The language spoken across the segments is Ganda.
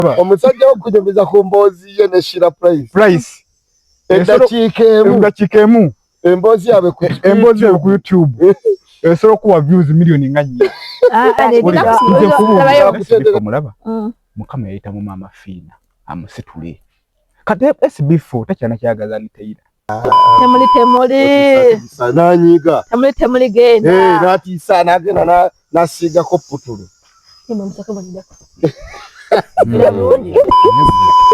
Omusajja okunyumiza ku mboozi ye ne Shira Price. Price. Eddakiika emu. Eddakiika emu. Emboozi yaabwe ku emboozi yaabwe ku YouTube. Esobola okuwa views miliyoni nga nnya. Mulaba. Mukama yayita mu Maama Fiina amusitule. Kati SB4 takyana kyagaza ni Taylor. Temuli temuli. Nanyiga. Temuli temuli genda. Eh, natiisa nagenda nasiigako putulu.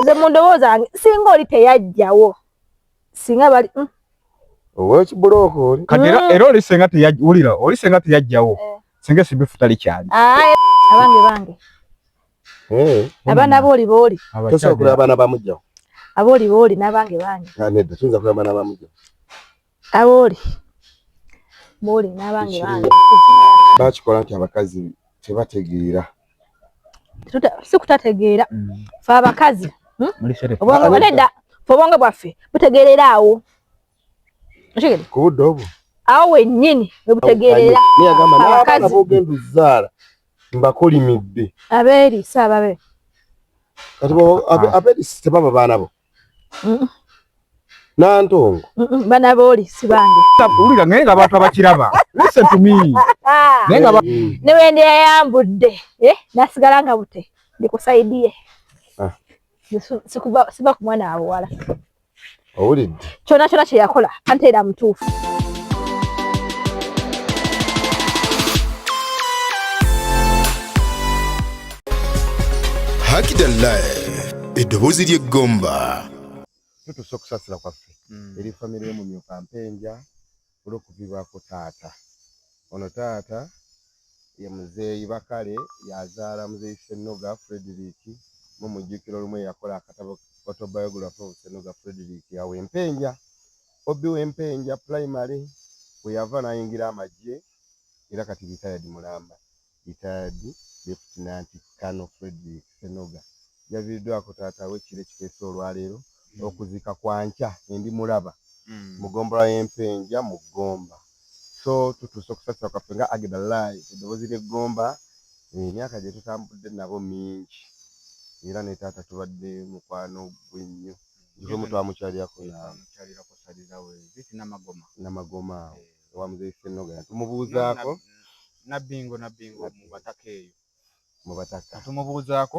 Nze mu ndowooza yange singa oli teyajjawo singa bali owekibulooka oli kati era oli singa teyawulira oli singa teyajjawo singa SB4 tali kyali. Abange bange abaana booli booli tosobola kulaba abaana bamujjawo abooli booli n'abange bange nedda tuyinza kulaba abaana bamujjawo abooli booli n'abange bange bakikola nti abakazi tebategeera. Si kutategeera fe abakazi obwongo nedda fe obwongo bwaffe butegeerera awo ku budde obwo awo wennyini we butegeerera. Neyagamba n'abaana b'ogenda ozaala mbakolimidde abeeri si ababe. Kati abeeri tebaba baana bo Nantongo bana booli si bange. Wulira naye nga abantu abakiraba. Listen to me. Naye nga ne wende yayambudde nasigala nga bute ndikusaidie. Siba ku mwana wa buwala. Owulidde kyonna kyonna kye yakola anteera mutuufu. Hakida Live eddoboozi ly'eggomba. Tutuuse okusaasira kwaffe eri famire y'omumyuka Mpenja olw'okuviibwako taata. Ono taata ye Muzeeyi Bakale yazaala Muzeeyi Ssennoga Frederick mumujjukira olumu eyakola akatabo autobiography of Ssennoga Frederick awo Empenja Obi w'Empenja primary bwe yava n'ayingira amagye era kati retired mulamba retired Lieutenant Colonel Frederick Ssennoga yaviiriddwako taata we kiro ekikeesa olwaleero okuziika kwa nkya endi mulaba mu ggombolola y'Empenja mu Ggomba. So tutuuse okusasira kwaffe nga Agda Live eddoboozi ly'eggomba emyaka gye tutambudde nabo mingi era ne taata tubadde mukwano gwe nnyo. Nkimu twamukyalirako Namagoma awo ewa Muzeeyi Ssennoga tumubuuzaako Nabbingo mu Bataka eyo mu Bataka tumubuuzaako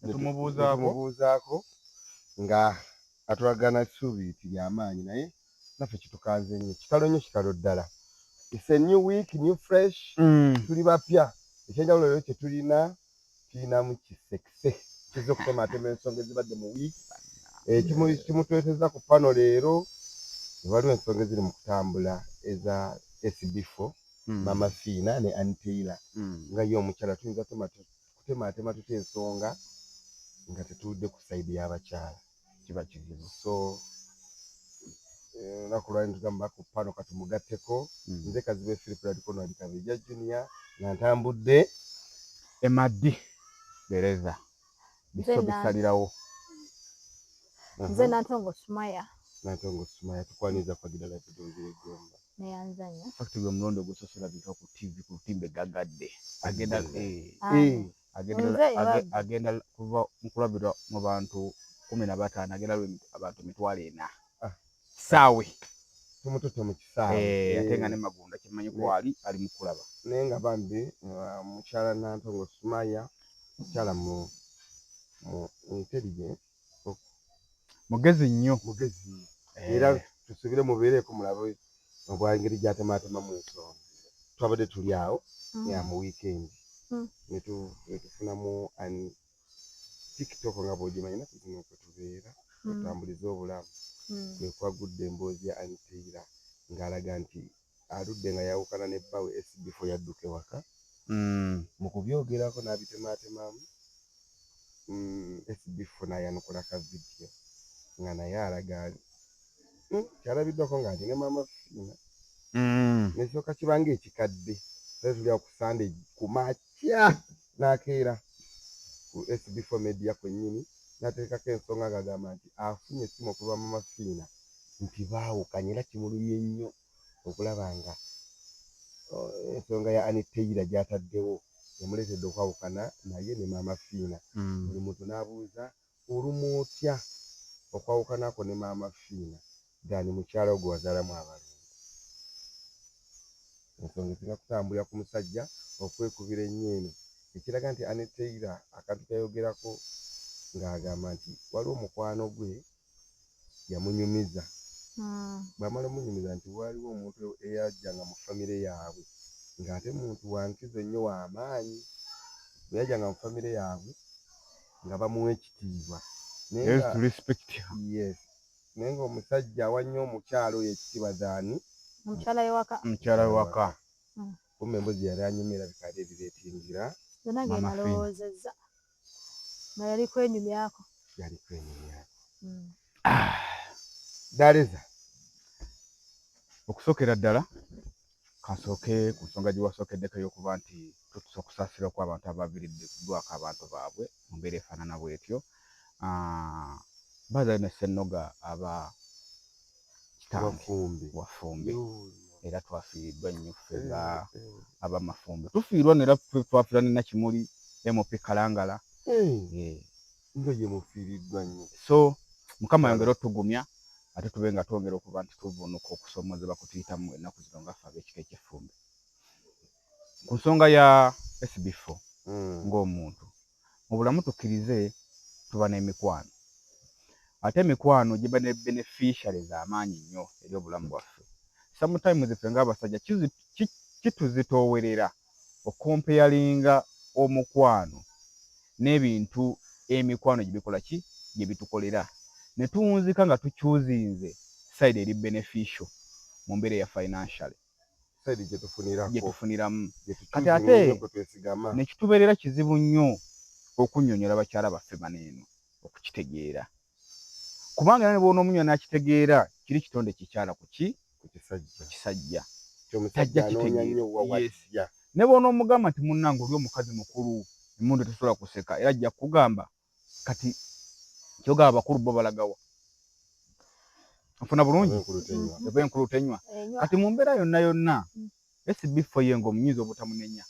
tumubuuzaako nga atulagana ssuubi ly'amaanyi naye naffe kitukanze nnyo kitalo nnyo kitalo ddala. It's a new week, new fresh. Tuli bapya ekyenjawulo leero kye tulina tulinamu kisekise kizza okutematema ensonga ezibadde mu wiiki. Kimutweteza ku pano leero waliwo ensonga eziri mu kutambula eza SB4 Mama Fiina ne Ann Taylor nga ye omukyala tuyinza kutematema tutya ensonga nga tetudde ku sayidi y'abakyala kiba kizibu. So olunaku lwali tugamba ku pano katumugatteko nze Kazibe Philip Radikono Ali Kabejja Junior nga ntambudde Emadi Gereza biso bisalirawo. Nze Nantongo Sumaya. Nantongo Sumaya tukwaniriza kwa Agda Live eddoboozi ly'eggomba. Neyanzanya. Fact gwe mulondo ogusosola bintu ku TV ku lutimbe gagadde. Agenda kuva mukulabirwa mu bantu 15 agenda abantu 400. Saawe. Tumututte mu kisaawe. Ate nga ne Magunda kimanyi kwali ali mu kulaba. Naye nga bambi mukyala Nantongo Sumaya mukyala mu intelligent mugezi nnyo mugezi era tusubire mubeereko mulabe obwangeri gy'atematemamu ensonga. Twabadde tuli awo mu weekend ne tufunamu TikTok nga bw'ogimanyi ennaku zino kwe tubeera tutambuliza obulamu kwe kwagudde emboozi ya Ann Taylor ng'alaga nti aludde nga yawukana ne bbaawe SB4 yadduka ewaka mu kubyogerako n'abitematemamu SB4 n'ayanukula ka vidiyo nga naye alaga kyalabiddwako ng'ali ne Maama Fiina nesooka kibanga ekikadde tuli awo ku Sunday ku makya n'akeera ku SB4 Media kwennyini n'ateekako ensonga ng'agamba nti afunye essimu okuva Maama Fiina nti baawukanye era kimulumye nnyo okulaba nga ensonga ya Ann Taylor gy'ataddewo Emuleetedde okwawukana naye ne Maama Fiina. Buli muntu n'abuuza olumu otya okwawukanako ne Maama Fiina than mukyala wo gwe wazaalamu abalongo. Ensonga esinga kutambulira ku musajja okwekubira ennyo eno, ekiraga nti Anne Taylor akantu keyayogerako ng'agamba nti waliwo mukwano gwe yamunyumiza. Bw'amala omunyumiza nti waliwo omuntu eyajjanga mu famire yaabwe ng'ate muntu wa nkizo nnyo wa maanyi, bwe yajjanga mu famire yaabwe nga bamuwa ekitiibwa. Yes, naye ng'omusajja awa nnyo omukyala oyo ekitiibwa than Omukyala w'ewaka. Mukyala w'ewaka. Kumbe emboozi yali anyumya erabika yali erireetingira Nze nange Mama Fiina. nalowoozezza nga yali kwenyumyako. Yali kwenyumyako. Daleza. Okusookera ddala kansooke ku nsonga gye wasookeddeko ey'okuba nti tutusa okusaasira kw'abantu abaviiriddwako abantu baabwe mu mbeera efaanana bw'etyo. Bazaale ne Ssennoga aba kitange Wafumbe. Wafumbe. Era twafiiriddwa nnyo ffe nga ab'amafumbe. Tufiirwa nera twafiirwa ne Nakimuli MP Kalangala. Nga ye mufiiriddwa nnyo. So Mukama ayongere otugumya ate tube nga twongera okuba nti tuvuunuka okusoomozebwa kwe tuyitamu ennaku zino nga ffe ab'ekika eky'effumbe. Ku nsonga ya SB4 ng'omuntu mu bulamu tukkirize tuba n'emikwano, ate emikwano giba ne beneficiaries amaanyi nnyo eri obulamu bwaffe. Sometimes ffe ng'abasajja kituzitoowerera okompeyalinga omukwano n'ebintu emikwano gye bikola ki gye bitukolera, ne tuwunzika nga tukyuzinze side eri beneficial mu mbeera eya financially Side gye tufunirako. Gye tufuniramu. Gye Kati tukyuzinga ate nnyo kwe twesigama. Ne kitubeerera kizibu nnyo okunnyonnyola bakyala baffe bano eno okukitegeera, kubanga era ne bw'onoomunywa n'akitegeera kiri kitonde kikyala ku ki Ku kisajja. Ku kisajja. Nti omusajja Tajja anoonya kitegeera. nnyo wa wajja. Ne bw'onoomugamba nti munnange oli omukazi mukulu emmundu tesobola kuseka, era ajja kukugamba kati kyogamba abakulu bo balagawa. Nfuna bulungi? Oba enkulu tenywa. Oba enkulu tenywa. Enywa. Kati mu mbeera yonna yonna, SB4 ye ng'omuyinza obutamunenya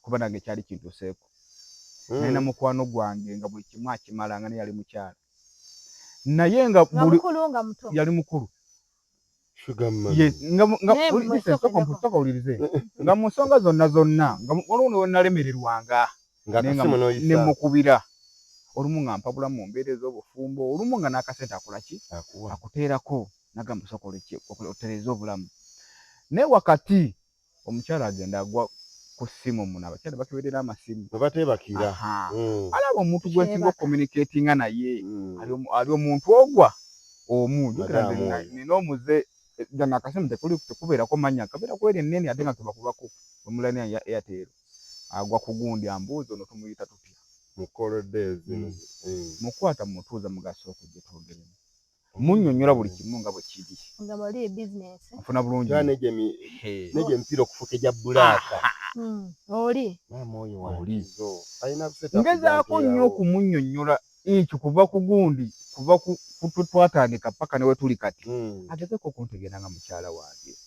kuba nange kyali kintuuseeko. Nalina mukwano gwange nga buli kimu akimala nga naye yali mukyala. Naye nga Nga buli mukulu nga muto. Yali mukulu. Sugar mummy. Yes, nga Naye uli, mu listen, sooka sooka endako. sooka owulirize. Nga mu nsonga zonna zonna, nga waliwo ne we nalemererwanga. Nga Naye nga akasimu n'oyisa. ne mukubira. Olumu nga mpabula mu mbeera ez'obufumbo, olumu nga n'akasente akola ki? Akuwa. Akuteerako, n'agamba sooka oleke, otereeze obulamu. Naye wakati omukyala agenda agwa ku ssimu muno, abakyala bakeberera amasimu. Bwe bateebakira. Alaba omuntu gwe nsinga Kyebaka. okucommunicatinga naye. Ali omuntu ogwa omu. Jjukira nze Madaamu oyo. nina omuze, gano akasimu tekubeerako mannya, kabeera kweri ennene ate nga kebakubako. Omulala ya Airtel. Agwa ku gundi ambuuza ono tumuyita tutya? Mukolo days zino. Mukwata mutuuza mugaso okujja twogeremu. Munnyonnyola buli kimu nga bwe kiri. Nga bali business. Nfuna bulungi. Kyana n'egyo emipiira okufuuka egya bbulaaka. Oli. Maama oyo Oli. wankizo. Alina busente Ngezaako nnyo akujanteerawo. okumunnyonnyola ekyo kuva ku gundi, kuva ku twatandika paka ne we tuli kati. Agezeeko okuntegeera nga mukyala wange.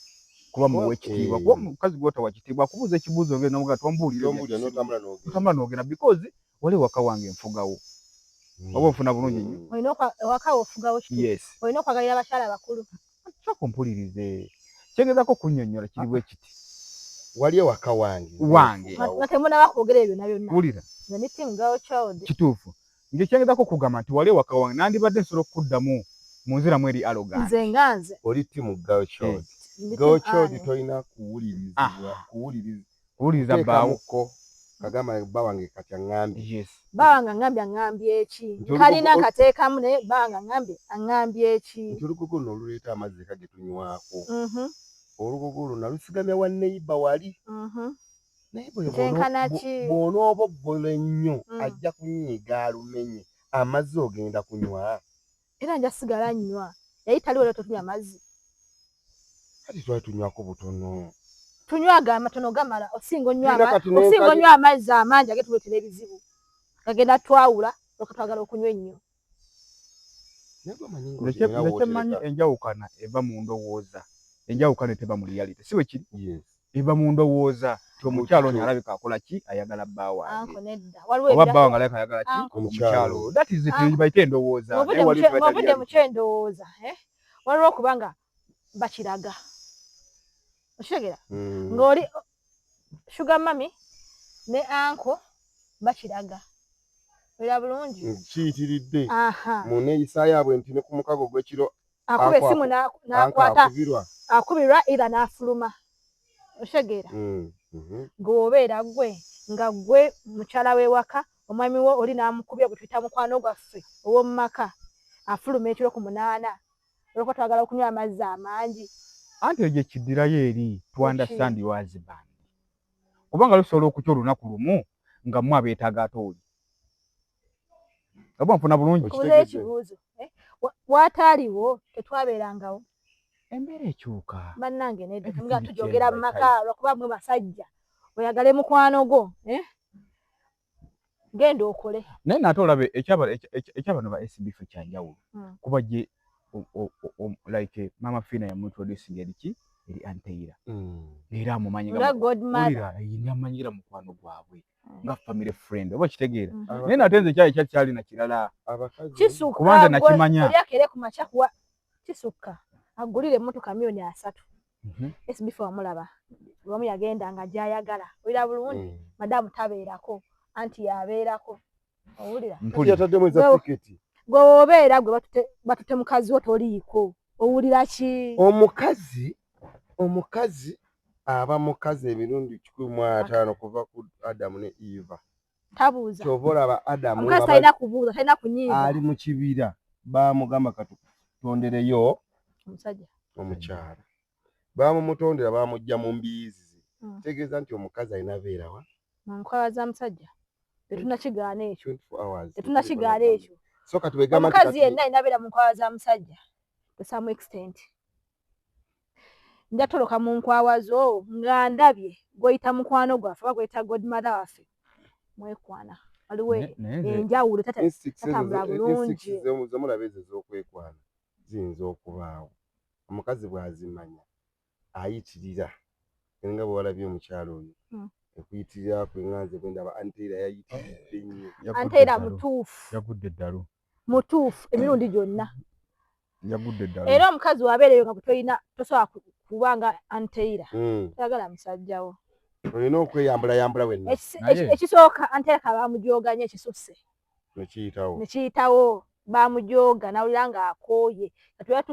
Kuba muwa ekitiibwa. Kuba omukazi gw'otawa kitiibwa akubuuza ekibuuzo ng'eno n'omugamba tombuulira ebya Tombuulira, kisiru. n'otambula n'ogenda. Otambula n'ogenda because wali waka wange nfugawo. Oba ofuna bulungi nnyo. Olina ewaka ofugawo kituufu. Yes. Olina okwagalira abakyala abakulu. Sooka ompulirize. Kyengezaako okunnyonnyola kiri bwe kiti. Wali ewaka wange. Wange. Nga temunnaba kwogera ebyo byonna byonna. Wulira. Nze ndi team girl child. Kituufu. Nge kyengezaako okugamba nti wali ewaka wange nandibadde nsobola okukuddamu mu nziramu eri arrogant. Nze nga nze. Oli team girl child. Ndi Girl team child Anne. tolina kuwulirizibwa, kuwuliriza. Kuwuliriza bbaawo. Teekamuko. Kagamba bba wange kati aŋŋambye. Yes. Bba wange aŋŋambye aŋŋambye ki? Nti olugogo Kalina nkateekamu naye bba wange aŋŋambye aŋŋambye ki? Nti olugogo luno oluleeta amazzi eka ge tunywako. Olugogo luno nalusigamya wa neighbor wali. Naye Kyenkana ki? bw'onooboggola ennyo, ajja kunyiiga alumenye. Amazzi ogenda kunywa. Era nja sigala nnywa. Yali taliwo leero tetunywa mazzi. Kati twali tunywako butono. Tunywa ago amatono gamala, osinga onywa Tulina kati n'enkali- osinga onywa amazzi amangi agetuleetera ebizibu. Gagenda twawula, lwaki twagala okunywa ennyo. Naye gwe omanyi nga Nze otegeera kyemmanyi w'otereka. enjawukana eva mu ndowooza. Enjawukana teba mu reality. Si bwe kiri? Yes. Eva mu ndowooza ti omukyalo ono alabika akola ki, ayagala bba wange, oba bba wange alabika ayagala ki, omukyalo. That is it, bayite endowooza. Mubudde mukyendowooza waliwo okuba nga bakiraga, okitegeera, ng'oli sugar mummy ne uncle bakiraga era bulungi. Kiyitiridde mu neeyisa yaabwe nti ne ku mukago gw'ekiro akuba esimu n'akwata, akubirwa era n'afuluma, okitegeera. Gwe obeera gwe nga gwe mukyala w'ewaka, omwami wo oli n'amukubya gwe tuyita mukwano gwaffe ow'omu maka, afuluma ekiro ku 8 olwokuba twagala okunywa amazzi amangi. Anti egyo kiddirayo eri to understand your husband, kubanga lusobola okutya olunaku lumu nga mmwe abeetaaga ate oli oba nfuna bulungi. Kubuza ekibuuzo, wataaliwo tetwabeerangawo. Embeera ekyuka. Bannange nedda, nga tujogera mu maka lwakuba mwe basajja oyagale mukwano gwo, genda okole. Naye nate olabe ekyabano ba SB ffe kyanjawulo, kuba gye like Mama Fina yamuintroducing eriki eri Anteira, era amumanyira mukwano gwabwe nga family friend, oba kitegeera. Naye nate nze kyali kyali na kirala, kubanga nakimanya. Akere ku makya kuwa kisukka agulire emmotoka 30,000,000. SB4 wamulaba lwamu yagenda nga gyayagala, owulira bulungi, madamu tabeerako anti yabeerako, owulira. Gwe obeera gwe batute mukazi wo toliiko, owulira ki? Omukazi aba mukazi emirundi 150 kuva ku Adamu ne Eva. Tabuuza. Kyova olaba Adamu omukazi talina kubuuza, talina kunyiiza. Ali mu kibira bamugamba katutondereyo omusajja omukyala, bamumutondera bamujja mu mbiizi, tegeeza nti omukazi alina beerawa mu nkwawa za musajja. Tetunakigaana ekyo, tetunakigaana ekyo. So kati wegamba omukazi yenna alina beera mu nkwawa za musajja to some extent. Njatoloka mu nkwawa zo nga ndabye gw'oyita mukwano gwaffe oba gw'oyita godmother waffe mwekwana, waliwo enjawulo, tatambula bulungi. Zemulaba ezo ez'okwekwana ziyinza okubaawo omukazi bw'azimanya ayitirira, nga bwewalabye omukyalo oyo ekuyitirira kwe, nga nze bwe ndaba Anteera yayitiridde nnyo. Anteera mutuufu. Yagudde eddalu. Mutuufu emirundi gyonna. Yagudde eddalu. Era omukazi wabeereyo nga toyina, tosobola kuba nga Anteira toyagala musajjawo. Olina okweyambulayambula wenna. Ekisooka Anteira kabamujoganya ekisusse nekiyitawo. Nekiyitawo, bamujoga nawulira nga akooye.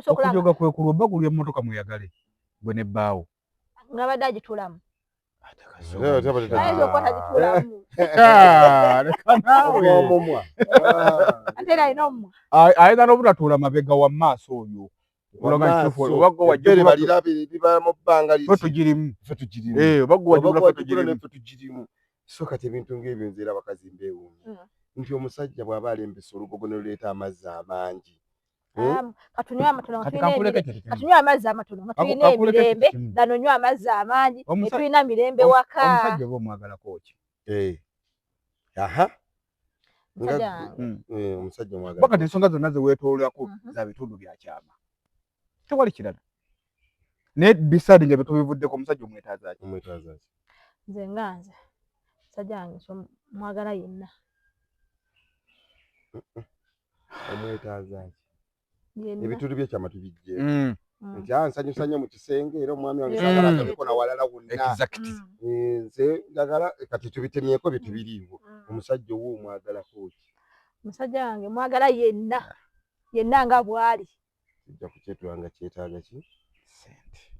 Okujoga kwekulu oba gulya emmotoka mweyagale gwe nebbaawo. Nga badde agitulamu, ayinza okuba tagitulamu. Omumwa. Anteira alina omumwa. Ayinza n'obutatuula mabega wa maaso oyo. Liba mu bbanga. Fe tugirimu. Ffe tugirimu. Oba gwe wagigula, fe tugirimu. Ffe tugirimu. So kati ebintu ng'ebyo nze era abakazi mbeewuunya nti omusajja bw'aba alembesa olugogo ne luleeta amazzi amangi. Katunywe amatono nga tulina amazzi amatono nga tulina emirembe, gano nywa amazzi amangi netulina mirembe waka. Omusajja oba omwagalako ki? Aha, omusajja omwagala Bakati ensonga zonna zeweetoolako za bitundu bya kyama, tewali kirala. Naye beside nga byetubivuddeko, omusajja omwetaaza ki? Omwetaaza ki? Nze nga nze musajja wange mwagala yenna. Omwetaaza ki? Ebitundu byekyama tubijje nti a nsanyusa nnyo mu kisenge, era omwami wange saagala akabiko nawalala wonna. Nze njagala kati tubitemyeko bye tubiriiwo. Omusajja owo omwagalako ki? Musajja wange mwagala yenna yenna nga bw'ali. Kijja kukyetula nga kyetaaga ki? Sente.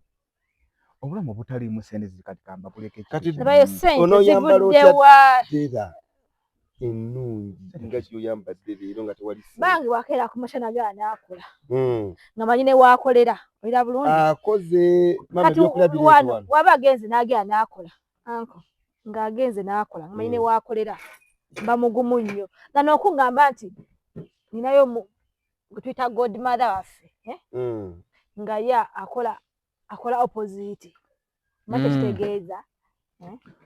Obulamu obutaliimu sente zikati kamba buleke. Kati Nabayo sente onoyambala otya zivuddewa? Ddera ennungi nga gyoyambadde leero nga tewali ssente. Bange wakeera ku makya nagala naakola nga manyi ne waakolera, olira bulungi. Akoze mama. Kati ebyokulabira wano wano. Waba agenze n'agenda n'akola anko ng'agenze n'akola nga manyi ne waakolera, mba mugumu nnyo nga n'okuŋŋamba nti ninayo gwe tuyita godmother waffe, eh? Nga ye akola opposite makyo kitegeeza.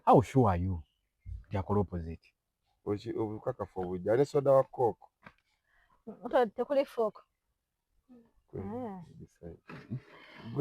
How sure are you nti akola opposite? Obukakafu obujja ne soda wa Coke. Tekuli fork.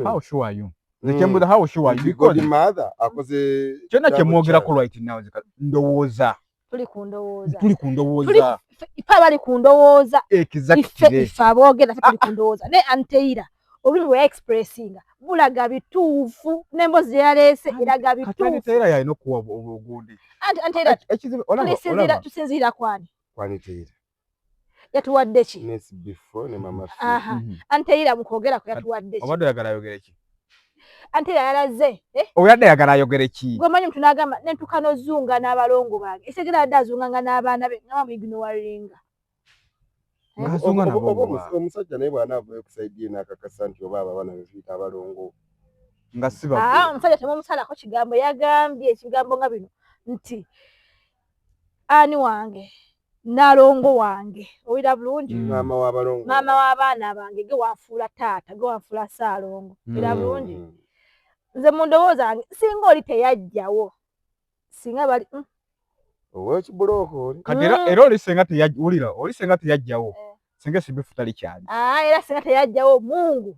How sure are you? Nze kyembuuza, how sure are you? God mother akoze kyonna kyemwogerako right now, ndowooza. Tuli ku ndowooza. Tuli ku ndowooza. Ife abali ku ndowooza. Exactly. Ife aboogera tuli ku ndowooza. Naye Anteira olulimi bwe expressinga bulaga bituufu, n'emboozi gye yaleese eraga bituufu. Anteira yalina okuwa obugundi. Anteira tusinziira kwani? Kwani Teira yatuwadde ki? Nesi before ne mama. Anteira mu kwogera kwe yatuwadde ki? Obadde oyagala ayogere ki? Anteira yalaze oyadde ayagala ayogere ki? Gwe omanyi omuntu n'agamba nentuuka n'ozunga n'abalongo bange, ekitegera adde azunganga n'abaana be nga bamuignoringa. Omusajja naye bw'anaavayo ku side ye n'akakasa nti oba abo abaana be tuyita abalongo nga si ba omusajja temumusalako kigambo, yagambye ekigambo nga bino nti ani wange nalongo wange, owulira bulungi, maama w'abalongo, maama w'abaana bange, ge wanfuula taata, ge wanfuula ssaalongo, owulira bulungi. Nze mu ndowooza yange singa oli teyajjawo, singa bali ow'ekibulooko oli kati era oli singa teyawulira, oli singa teyajjawo, singa sibifu tali kyali. Era singa teyajjawo Mungu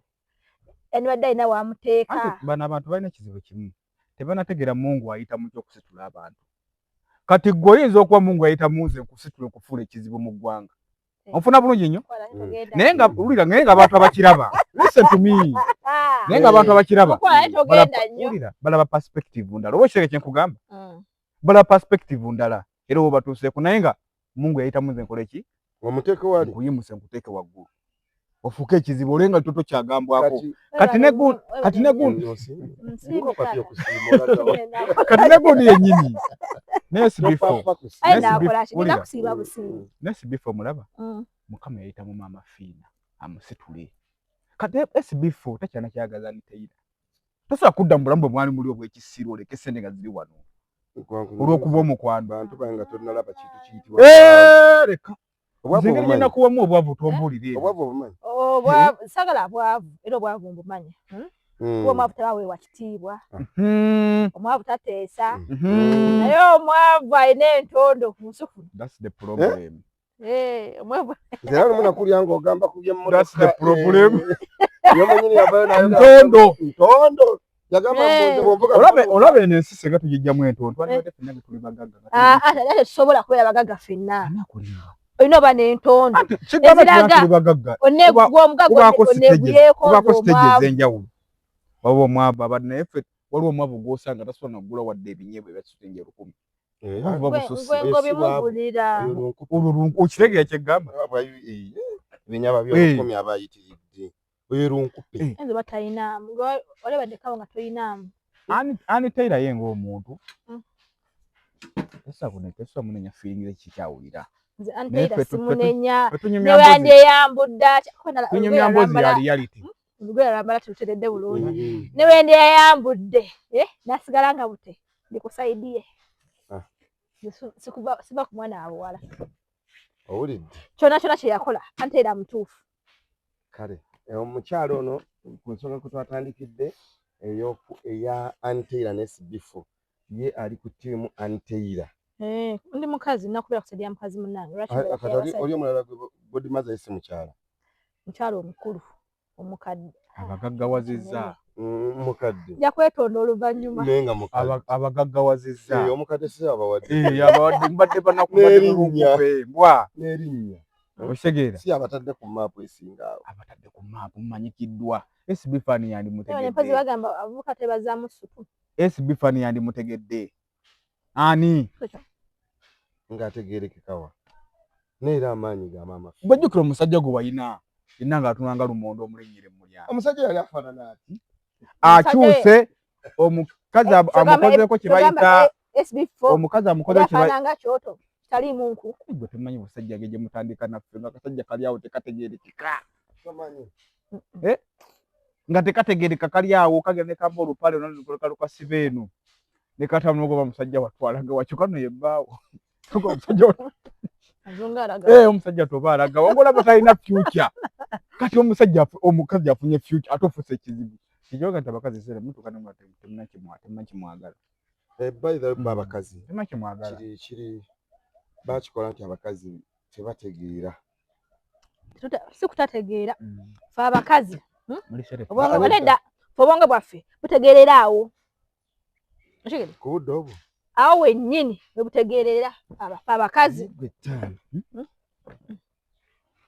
yanibadde alina wamuteeka. Bano abantu balina ekizibu kimu, tebanategeera Mungu ayita mu ky'okusitula abantu. Kati gwe oyinza okuba Mungu ayita mu nze nkusitula okufuula ekizibu mu ggwanga. Onfuna bulungi nnyo? Naye nga wulira, naye nga abantu abakiraba, listen to me, naye nga abantu abakiraba wulira, balaba perspective ndala. Oba ekireke kye nkugamba, balaba perspective ndala era oba batuuseeko, naye nga Mungu yayita mu nze nkole ki? Omuteeke wali, nkuyimuse nkuteeke waggulu ofuuke ekizibu, ole nga toto kyagambwako. Kati ne gundi yennyini nesi before mulaba Mukama yayita mu maama Fiina amusitule. Kati SB4 takyalina kyagaza Nteira, tosobola kudda mu bulamu bwe mwali muli obw'ekisiru, oleke sente nga ziri wano olw'okuba omukwano. Bantu bange nga tonnalaba kintu kiyitibwa leka nze engeri gye nakuwamu obwavu tombuulira ebyo. Obwavu obumanyi? Sagala bwavu, era obwavu mbumanyi. Kuba omwavu tebaweebwa kitiibwa, omwavu tateesa, naye omwavu alina entondo ku nsi kuno. That's the problem. Omwavu Nze era lumu nakulya ng'ogamba ku by'emmotoka. That's the problem. Ye mwennyini yavayo naye Ntondo. Ntondo. Yagamba mbu bw'ovuga Olaba eno ensi singa tugijjamu entondo, twandibadde ffenna nga tuli bagagga. Ate tetusobola kubeera bagagga ffenna. Ani akulimba? Olina oba n'entondo. Kigamba Eziraga tuli bagagga. Omugagga oneeguyeko Kubaako stages ng'omwavu. ez'enjawulo. Waliwo omwavu abadde naye ffe, waliwo omwavu gw'osanga tasobola na kugula wadde ebinyeebwa ebya siringi 1000. Obwavu buba bususse. Gwe ng'obimugulira. Olwo okitegeera kye ggamba? Ebinyaba by'olukumi aba ayitiridde. Oyo lunkupe. Ayinza oba talinaamu. Olaba ddekawo nga tolinaamu. Ani Taylor ye ng'omuntu tesobola munenya feeling ze kikyawulira. Nze Ann Taylor simunenya. Ne wandiyambudde atya. Tunyumya mboozi ya reality. Olugoye lwambala tuluteredde bulungi. Ne wandiyambudde n'asigala nga bute ndi ku side ye. Siva ku mwana wa buwala. Owulidde? Kyonna kyonna kye yakola Ann Taylor mutuufu. Kale omukyalo ono ku nsonga kwe twatandikidde eya Ann Taylor ne SB4, ye ali ku ttiimu Ann Taylor. Ndi mukazi, nnakubeera ku side ya mukazi munnange. Kati oli omulala Godmother ye si mukyala? Mukyala omukulu omukadde. Abagaggawazizza. Mukadde. Nja kwetonda oluvannyuma. Naye nga mukadde. Abagaggawazizza. Omukadde si abawadde. Abawadde mbadde banaku mbadde mbwa. N'erinnya. Okitegeera? Si abatadde ku maapu esinga awo. Abatadde ku maapu mumanyikiddwa. SB fan yandimutegedde. Mpozi bagamba abavubuka tebazaamu ssupu. SB fan yandimutegedde. Ani? Ng'ategeerekekawa. Neera amaanyi ga maama. Bw'ojjukira omusajja gwe walina yenna ng'atunula nga lumonde omulinnyire mu mulyango. Omusajja yali afaanana ati? Akyuse omukazi amukozeeko kye bayita omukazi amukozeeko kye bayita nga kyoto kitaliimu nku. Gwe temumanyi busajja ge gye mutandika naffe nga akasajja kali awo tekategeerekeka. Nga tekategeereka kali awo kagenda ne kamba olupale lukasiba eno ne katamu n'ogoba musajja watwalaga wakyuka nno ye bbaawo. Omusajja toba alaga wangolaba talina future. Kati omusajja omukazi afunye future ate ofuuse ekizibu. Kijoga nti abakazi sera mutuuka ne temunakimwagala. By the way, abakazi temunakimwagala. Kiri bakikola nti abakazi tebategeera. Si kutategeera. Ffe abakazi. Obwongo nedda. Obwongo bwaffe butegeerera awo. Okitegedde? Ku budde obwo Awo wennyini we butegeerera abakazi. Gwe ttaano.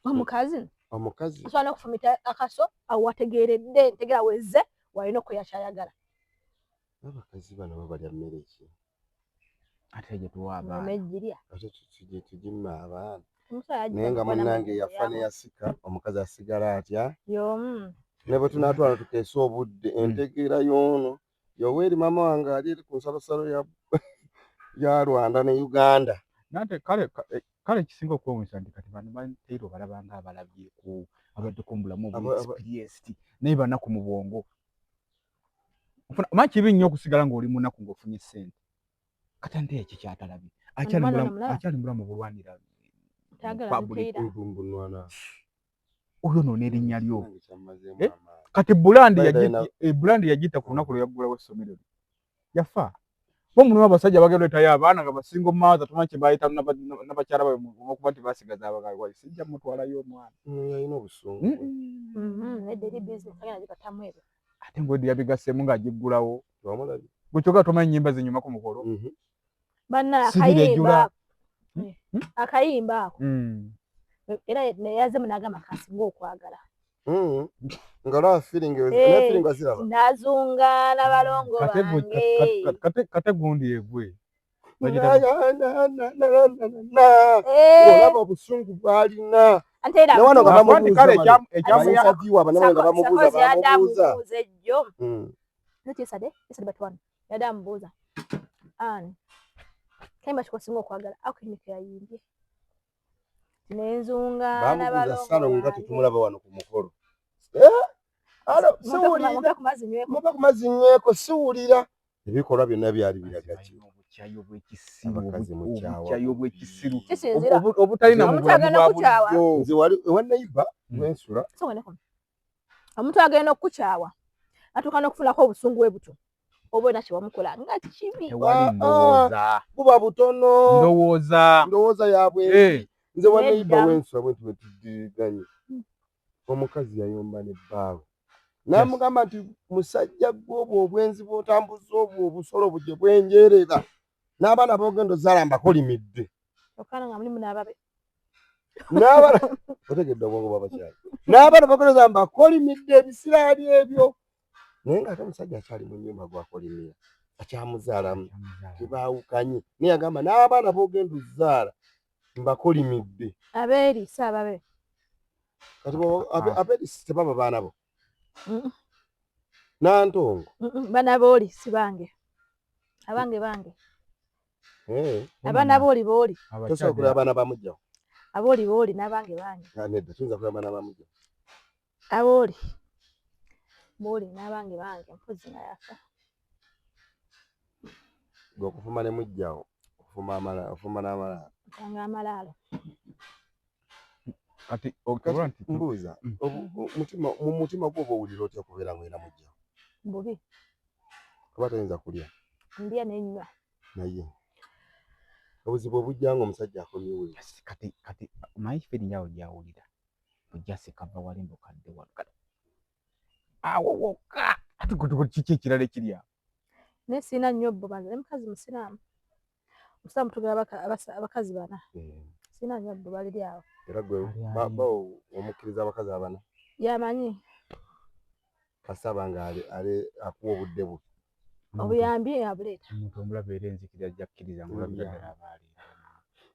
Omukazi Omukazi osobola n'okufumita akaso awo wategeeredde, ntegeera wezze walina okukola ky'ayagala. Abakazi bano babalya mmere ki? Ate gye tuwa abaana. Omejjirya. Ate tugimma abaana. Omusajja ajja Naye nga kuba munnange n'amagezi yafa yamu. neyasika, omukazi asigala atya? Y'omu. Ne bwe tunaatwala tukeese obudde, entegeera y'ono Yoweri maama wange ali eri ku nsalosalo ya Rwanda ne Uganda. Nante kale kale ekisinga okwewuunyisa nti kati bano bateera obalaba nga abalabyeko, abaddeko mu bulamu obu experienced, naye banaku mu bwongo. Omanyi kibi nnyo okusigala ng'oli munaku ng'ofunye ssente. Kati ante ekyo kyatalabye. Akyali Omwana omulaba? Akyali mulamu bulwanira Tayagala public. nteera. Mbunwana. Oyonoona erinnya lyo. Nange kyammazeemu Eh? amaanyi. Kati bulandi By the way, bulandi yagita ku lunaku lwe yaggulawo essomero lye. Yafa. Bo mulimu abasajja bagenda oleetayo abaana nga basinga maaza, tomanyi kye bayita n'abakyala baabwe olw'okuba nti basigaza abagaali. Sijja mutwalayo omwana. Yalina obusungu. Nedda eri business agenda gikatamu ebyo. Ate ng'oddi yabigasseemu ng'agiggulawo. Wamulabye? Gwe kyokka tomanyi nnyimba zinyuma ku mukolo. Banna Sibira akayimba ejjula. ako. Akayimba ako. Era yazemu n'agamba kasinga okwagala. Nga olaba feeling Eh, ne feeling oziraba. Nazunga n'abalongo Kate bange. Kate gundi egwe. Na, Bagita na, na, na, na, na, na, na. Eh. Ng'olaba obusungu bw'alina. Ante era Ne wano nga Anti bamubuuza kale bano. ekyamuya- Abainterview abo ne wano nga bamubuuza, Sakozi yadde bamubuuza. amubuuza ejjo. Not yesterday, yesterday but one. Yadde amubuuza. Ann, kayimba ki kosinga okwagala? Ako yayimbye. Nenzunga Bamubuuza n'abalongo Ssalongo nga bange. tetumulaba wano ku mukolo. Eh? Alo, siwulira. Muve ku mazzi nyweko. Muve ku mazzi nyweko, siwulira. Ebikolwa byonna byali biraga ki? Obukyayi obw'ekisiru, Abakazi mukyawa. obukyayi obw'ekisiru. Kisinziira. Obutalina mu Omuntu bulamu agenda bwa okukyawa. bulijjo. Nze wali ewa neighbor wensula. Songa neko. Omuntu agenda okukukyawa atuuka n'okufunako obusungu bwe butyo oba olina kye wamukola nga kibi. Tewali Ah, ah. ndowooza. Buba butono. Ndowooza. Ndowooza yaabwe. Eh. Nze wa neighbor Nedda. wensula bwe nti bwe Omukazi yayomba ne bbaawe. N'amugamba nti musajja gwe obwo obwenzi bw'otambuza obwo obusolo bugye bwenjeerera. N'abaana b'ogenda ozaala mbakolimidde. Okana nga mulimu n'ababe. N'abaana otegedde obwongo bw'abakyala. N'abaana b'ogenda ozaala mbakolimidde ebisiraani ebyo. Naye ng'ate omusajja akyali mu nnyumba gw'akolimira akyamuzaalamu tebaawukanye. Naye yagamba n'abaana b'ogenda ozaala mbakolimidde. Abeeri si ababe. Kati abeeri si tebaba baana bo. Nantongo. Baana booli si bange. Abange bange. Eh. Abaana booli booli. Tosobola kulaba abaana ba mujjawo. Abooli booli n'abange bange. Ah, nedda tuyinza kulaba abaana ba mujjawo. Abooli booli n'abange bange mpozzi nga yafa. Gwe okufuma ne mujjawo ofuma amala ofuma n'amalaalo. Ntanga amalaalo. Kati okubula nti mbuuza mu mutima gwo oba owulira otya okubeera ng'olina mujjawo? Bubi. Kuba toyinza kulya. Ndya ne nnywa. Naye obuzibu obujja ng'omusajja akomyewo. Kati kati omanyi feeling awo gy'awulira. Bujja sikava wali mbukadde wano. Kati awo wokka ate kiki ekirala ekiri awo? Naye sirina nnyo bbo banze ne mukazi musiraamu. Omusiraamu tugaba abakazi bana. Sirina nnyo bbo baliri awo. Era gwe ba omukkiriza abakazi abana? Yamanyi. Kasaba nga ali akuwa obudde bwe. Obuyambi abuleeta. Omuntu omulaba era enzikiriza ajja kkiriza ng'olabira ddala abaali.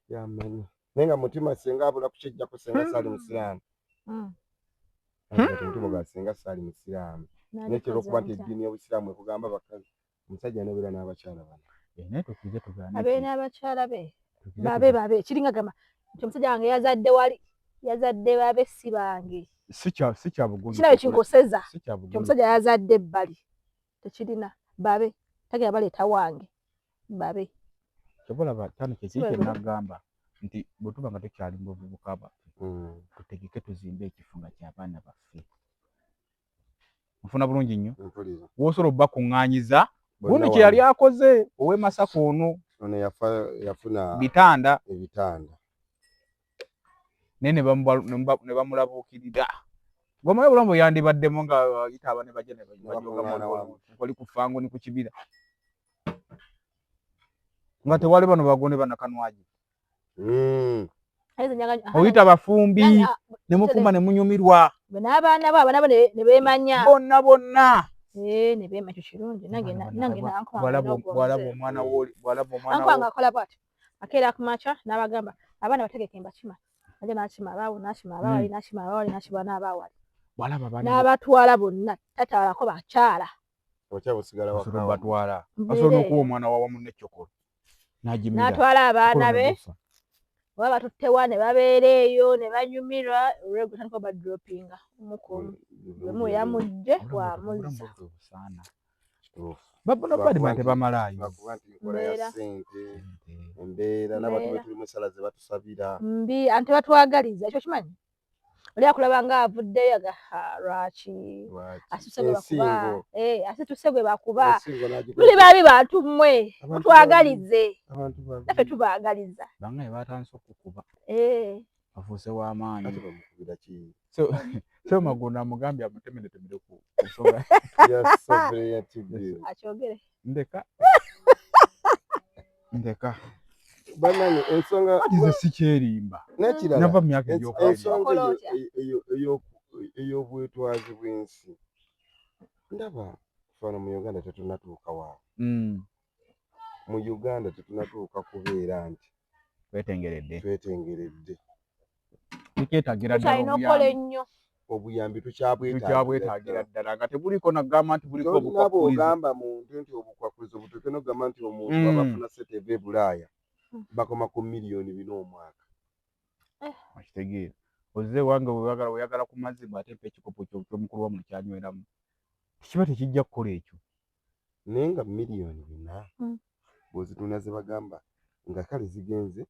Yamanyi. Naye nga mutima singa abula kukijjako singa saali musiraamu. Omutima gwa singa saali musiraamu. Naye kera okuba nti eddiini y'obusiraamu ekugamba bakazi omusajja n'obeera n'abakyala bano. Naye tukkirize tugaane. Abeere n'abakyala be. Babe babe kiringa gamba nti omusajja wange yazadde wali yazadde babe si bange. Si kya bugunjufu. Kinabe kinkoseza. Nti omusajja yazadde ebbali tekirina babe tagenda baleeta wange babe. Kyova olaba kyano kye kiri kye nagamba nti bwe tuba nga tukyali mu buvubuka bwaffe tutegeke tuzimbe ekifo nga ky'abaana baffe. Nfuna bulungi nnyo. W'osobola obbakuŋŋaanyiza gundi kye yali akoze ow'e Masaka ono. Ono yafuna bitanda. Ebitanda. Naye ne bamulabuukirira. Gwomanyi obulamu bwe yandibaddemu nga ayita abaana bajja ne bajoga, oli ku fango ni ku kibira nga tewali bano bagonde banakanwaji. Oyita abafumbi ne mufumba ne munyumirwa n'abaana bo, abaana bo ne beemanya bonna bonna. Ne beemanya. Ekyo kirungi. Nange bw'alaba omwana wo, bw'alaba omwana wo nga akola bw'ati, akeera ku makya n'abagamba abaana bategeke mbakima, ajja n'akima abaawo, n'akima abaawali, n'akima abaawali, n'akima n'abaawali, n'abatwala bonna, tatwalako bakyala. Batwala asobola n'okuwa omwana wa munne ekyokolo n'agimira, n'atwala abaana be oba batuttewa ne babeera eyo ne banyumirwa. Olwegutandika badropinga omukumu bwemu yamugje wamuzza. Babona badi tebamalaayo. Embeera n'abantu betuli mu sala ze batusabira mbi, anti batwagaliza. Ekyo kimanyi oli akulaba nga avuddeyo aga lwaki asuse gwe bakuba, asituse gwe bakuba. Tuli babi bantu mmwe, mutwagalize, naffe tubaagaliza. Bangaye batandise okukuba, afuuse w'amaanyi. So Magunda amugambye amutemeretemere ku nsonga. Akyogere. Ndeka ndeka. Bannange, ensonga ati ze sikyerimba. N'ekirala, nava mu myaka egy'okwerinda. Ensonga ey'obwetwazi bw'ensi, ndaba fano mu Uganda tetunnatuuka waawe. Mu Uganda tetunnatuuka kubeera nti twetengeredde. Twetengeredde. Tukyetagira ddala tukyalina okukola ennyo. Obuyambi tukyabwetaagira ddala nga tebuliko nagamba nti buliko obukwakulizo. Ogamba muntu nti obukwakulizo butuuke n'ogamba nti omuntu abafuna ssente eva e Bulaaya bakoma ku miliyoni 4 omwaka. Okitegeera, ozze wange weyagala weyagala ku mazzi, ate mpa ekikopo ky'omukulu wamuno kyanyweramu, tekiba tekijja kukola ekyo. Naye nga miliyoni 4 bw'ozitunda ze bagamba nga kale zigenze,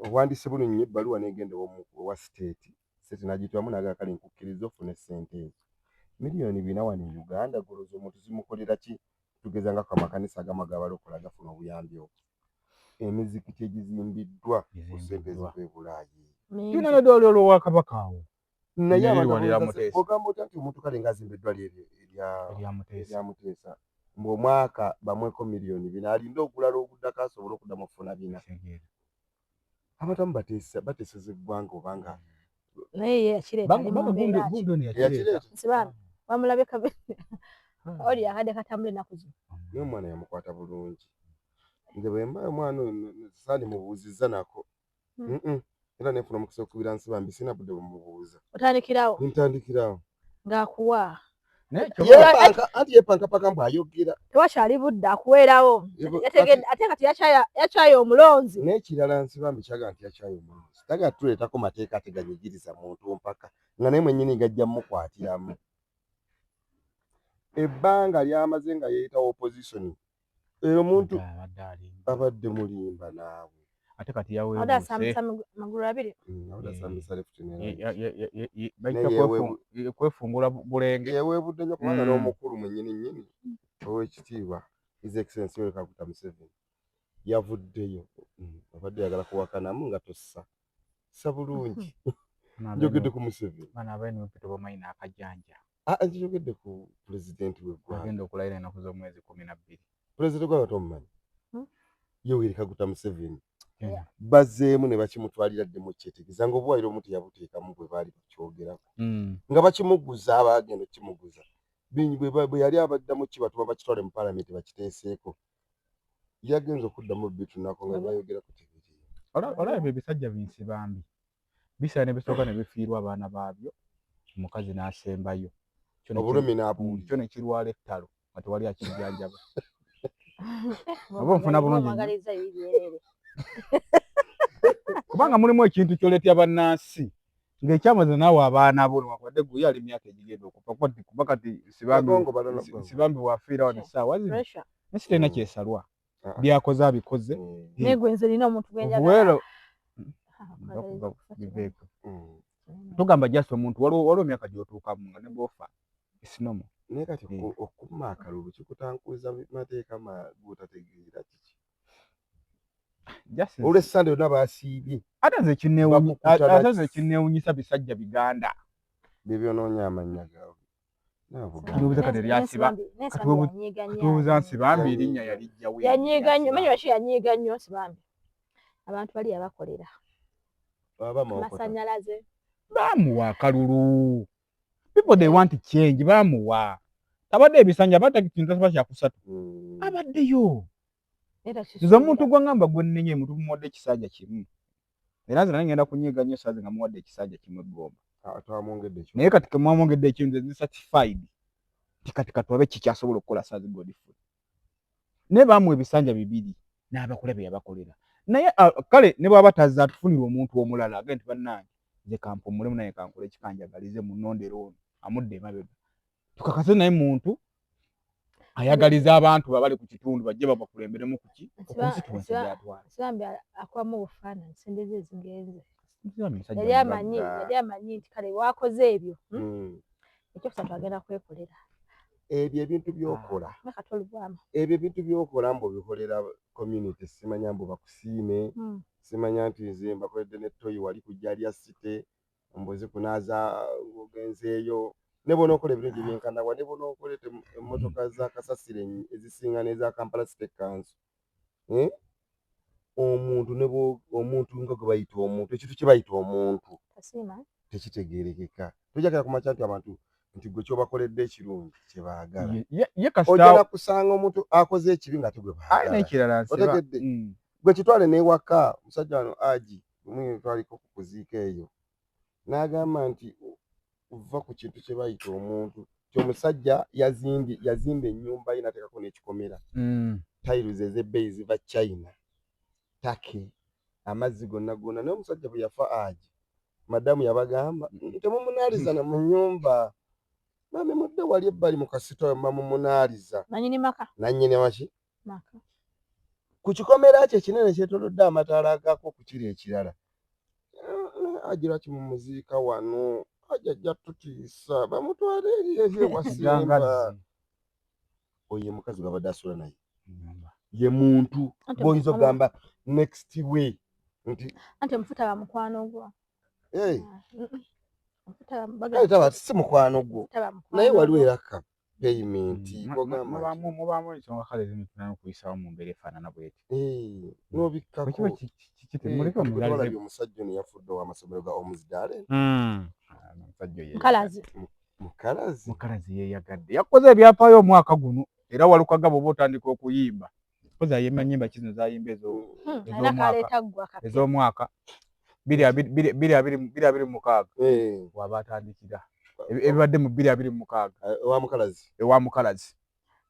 owandiise bulungi nnyo ebbaluwa n'egenda ewa state, state n'agitwamu n'agamba kale nkukkiriza ofune ssente ezo. Miliyoni 4 wano e Uganda goloza omuntu zimukolera ki? Tugeza nga amakanisa agamu ag'abalokole agafuna obuyambi obwo, emizikiti egizimbiddwa ku ssente eziva e Bulaaya. Tulina n'eddwaliro lw'Obwakabaka awo. Naye abantu ogamba otya nti omuntu kale ng'azimba eddwaliro erya Muteesa mbu omwaka bamweko miliyoni 4, alinde ogulala oguddako asobole okuddamu okufuna 4? Abantu abamu bateeseza eggwanga obanga Naye ye yakireeta. Bamulabye oli akadde katambula ennaku zino. Naye omwana yamukwata bulungi. Nze bwe mba omwana oyo saali mubuuzizza nako, era nenfuna omukisa okukubira Nsibambi, sina budde bumubuuza. Otandikirawo. Ntandikirawo. Ng'akuwa. Anti yepankapaka mbu ayogera. Tewakyali budde, akuweerawo. Ate kati yakyaye omulonzi. N'ekirala, Nsibambi kyaga nti yakyaye omulonzi, taga tuleetako mateeka ateganyigiriza muntu mpaka nga naye mwennyini gajja mukwatiramu. Ebbanga lyamaze nga yeeyitawo opposition, era omuntu abadde mulimba naawe. Ate kati yaweebuuse. Magulu abiri. Asambisa left. Kwefungula bulenge. Yeweebudde nnyo kubanga n'omukulu mwennyini nnyini ow'ekitiibwa His Excellency Yoweri Kaguta Museveni yavuddeyo, abadde yagala kuwakanamu nga tossa ssa bulungi. Njogedde ku Museveni. Bano aba NUP tebamanyi n'akajanja. Njogedde ku pulezidenti w'eggwanga. Agenda okulayira ennaku z'omwezi 12. Pulezidenti gwanga tomumanyi? Yoweri Kaguta Museveni bazzeemu ne bakimutwalira ddemu, kyetegeeza nga obuwayiro omu teyabuteekamu bwe baali bakyogerako nga bakimuguza, abagenda okukimuguza bwe yali abaddamu kibatuma bakitwale mu paalamenti bakiteeseeko, yagenza okuddamu bitunako nga bayogerako tebiriyo. Olaba ebyo ebisajja binsibambi bisala ne bisooka ne bifiirwa abaana baabyo, omukazi n'asembayo. Obulumi n'abuwulira. Kyo ne kirwala ettalo nga tewali akijjanjaba. Oba nfuna bulungi nnyo, kubanga mulimu ekintu kyoleetya bannansi ng'ekyamaze naawe abaana bo newankubadde gwe ali emyaka egigenda okufa, kuba kati Nsibambi bw'afiira wano essaawa zino ensi terina kyesalwa, byakoze abikoze. Naye gwe nze nina omuntu gwe njagala. Biveeko. Tugamba just omuntu waliwo emyaka gy'otuukamu nga ne bw'ofa esinomo. Naye kati okuma akalulu kikutankuza mateeka gotategeera kiki? Olw'essande yonna basiibye. Ate nze ekinneewunyisa bisajja Biganda. Byebyonoonya amannya gaabwe. Katubuuze kati eryasiba katubuuza Nsibambi erinnya yalijjawo. Yanyiiga nnyo, manyi lwaki yanyiiga nnyo Nsibambi? Abantu bali yabakolera. Amasanyalaze. Baamuwa akalulu. People they want change, baamuwa. Abadde ebisanja abadde kintu tasaba kyakusatu. Abaddeyo. Nze omuntu gwa ngamba gwe nnenye muntu mumuwadde ekisanja kimu. Era nze naye ngenda kunyiiga nnyo saazi nga muwadde ekisanja kimu eggomba. Naye kati ke mwamwongedde ekintu nze ndi satisfied. Nti kati katulabe kikyasobola okukola saazi Godfrey. Naye baamuwa ebisanja bibiri n'abakola bye yabakolera. Naye kale ne bw'aba tazze atufunire omuntu omulala agende nti bannange nze kampummulemu naye kankole kikanjagalize munnondere ono amudde emabega. Tukakase naye muntu ayagaliza abantu babali ku kitundu bajje babakulemberemu kuki constituency gy'atwala. Nsibambi akubamu obufaananyi ssente ze ezigenze. Yali amanyi yali amanyi nti kale wakoze ebyo ekyokusatu agenda kwekolera. Ebyo ebintu by'okola. Ebyo ebintu by'okola mbu obikolera community simanya mbu bakusiime simanya nti nze mbakoledde ne toyi wali ku Jalya City mbuzi kunaaza ogenzeeyo ne bw'onookola ebirungi byenkanawa ne bw'onookola emmotoka za kasasiro ezisinga n'eza Kampala City Council omuntu ne omuntu nga gwe bayita omuntu ekintu kye bayita omuntu tekitegeerekeka. Tojja kumakya nti abantu nti gwe ky'obakoledde ekirungi kye baagala. Ojja kusanga omuntu akoze ekibi nga gwe baagala. Otegedde gwe kitwale n'ewaka omusajja wano Aji twaliko ku kuziika eyo n'agamba nti va ku kintu kye bayita omuntu ti omusajja yazimba ennyumba ye n'ateekako n'ekikomera tiles ez'ebbeeyi ziva China Turkey amazzi gonna gonna naye omusajja bwe yafa Aji madamu yabagamba temumunaaliza na mu nnyumba mami mudde wali ebbali mu kasito bamumunaaliza nannyini maka nannyini maki maka ku kikomera kye kinene kyetoolodde amataala agaako okukira ekirala Aji lwaki mumuziika wano Aji ajja tutiisa bamutwale eri eri ewa Simba oyo ye mukazi gw'abadde asula naye ye muntu gw'oyinza okugamba next way nti anti omufuta ba mukwano gwo kale taba si mukwano gwo naye waliwo era ka payment mubaamu ensonga kale ezimu tulina okuyisawo mu mbeera efaanana bweti n'obikkako olabye omusajja ono yafudde ow'amasomero ga Omsdale Mukalazi Mukalazi yeeyagadde yakoze ebyafaayo omwaka guno era walukaga bw'oba otandika okuyimba kozi ayimba nnyimba ki zino z'ayimba ez'omwaka 2026 waba atandikira ebibadde mu 2026 ewa Mukalazi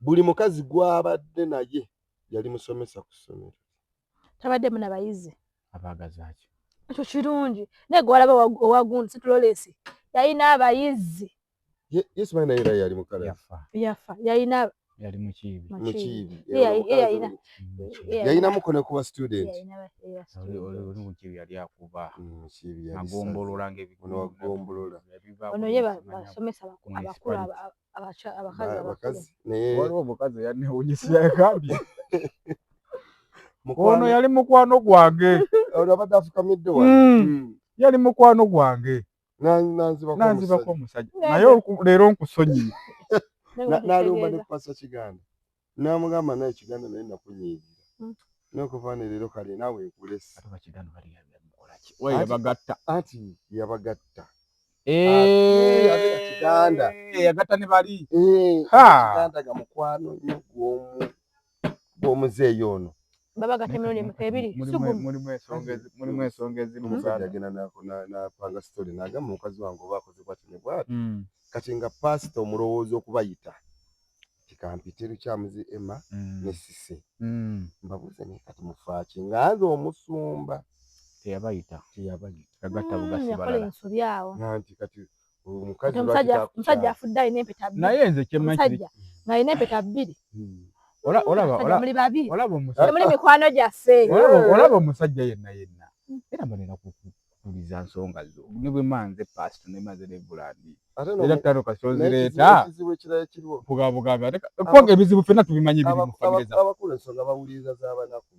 buli mukazi gw'abadde naye yali musomesa ku ssomero tabaddemu n'abayizi abaagazaaki ekyo kirungi naye gwe walaba owagundi Situlolesi yalina abayizi Yesu naye era yali Mukalazi yafa yalina yali Mukiibi yalina mukono kuba student oli Mukiibi yali akuba agombolola ng'ebigombolola ono ye basomesa abakulu abakazi abakazi naye waliwo omukazi yanewunyisa yagambye ono yali mukwano gwange ono abadde afukamidde wano yali mukwano gwange nanzibako omusajja naye leero nkusonyiye n'alumba ne Pastor Kiganda n'amugamba naye Kiganda naye nakunyiigira n'okuva ne leero kale naawe nkulese yabagatta anti yabagatta Kiganda yagatta ne bali Kiganda ga mukwano nnyo gw'omuzeeyi ono babagatta emirundi emeka ebiri mulimu ensonga ezimu omusajja agenda n'apanga story n'agamba omukazi wange oba akoze bwati ne bwati kati nga pasita omulowooza okubayita tikampite Lukyamuzi Emma ne Sise mbabuuze naye kati mufaaki nga nze omusumba teyabayita yagatta bugasi balala ensobi awo nti kati omukazi omusajja afudde alina empeta bbiri naye nze kyemmanyi ng'alina empeta bbiri olaba mikwano gyaffe olaba omusajja yenna yenna era mbanera kukuliza nsonga zo ne bwe manze pasito ne manze ne bulandi era ttano kasonzireeta bugabugabi ate kubanga ebizibu ffenna tubimanyi biri mu famire zaffe abakulu ensonga bawuliriza z'abanaku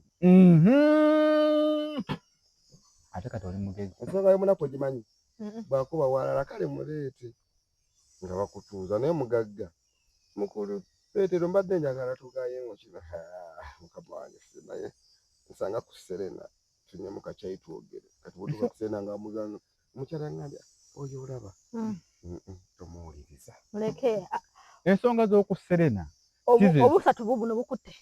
ate kati oli mugezi ensonga y'omunaku ogimanyi bw'akuba walala kale muleete. Nga bakutuuza naye mugagga mukulu Petero mbadde njagala tugayengo kino, mukama wange, naye nsanga ku Serena tunywe mu kacyayi twogere. Kati bwotuuka ku Serena nga muzano omukyala ngambye oyo olaba tomuwuliriza. Muleke. Ensonga z'oku Serena obusatu bubuno bukutte.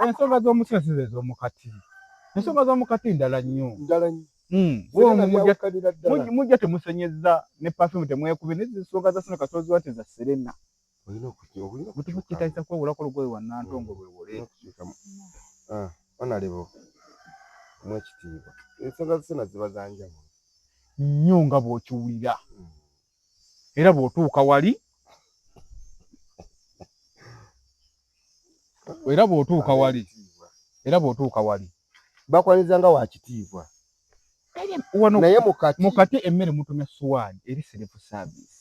Ensonga z'omusina si ze z'omukati. Ensonga z'omukati ndala nnyo. Ndala nnyo. Mujja temusenyeza ne perfume temwekubye, naye ensonga za Sena Kasozi wati za Serena. Mutufu kitayisa kwewolako olugoye lwa Nantongo lwewole. Onalebo mwekitiibwa. Ensonga za Sena ziba za njawulo nnyo nga bw'okiwulira. Era bw'otuuka wali, era bw'otuuka wali, era bw'otuuka wali bakwaniza nga wa kitiibwa. Naye mukati emmere mutumya suwaani eri self service.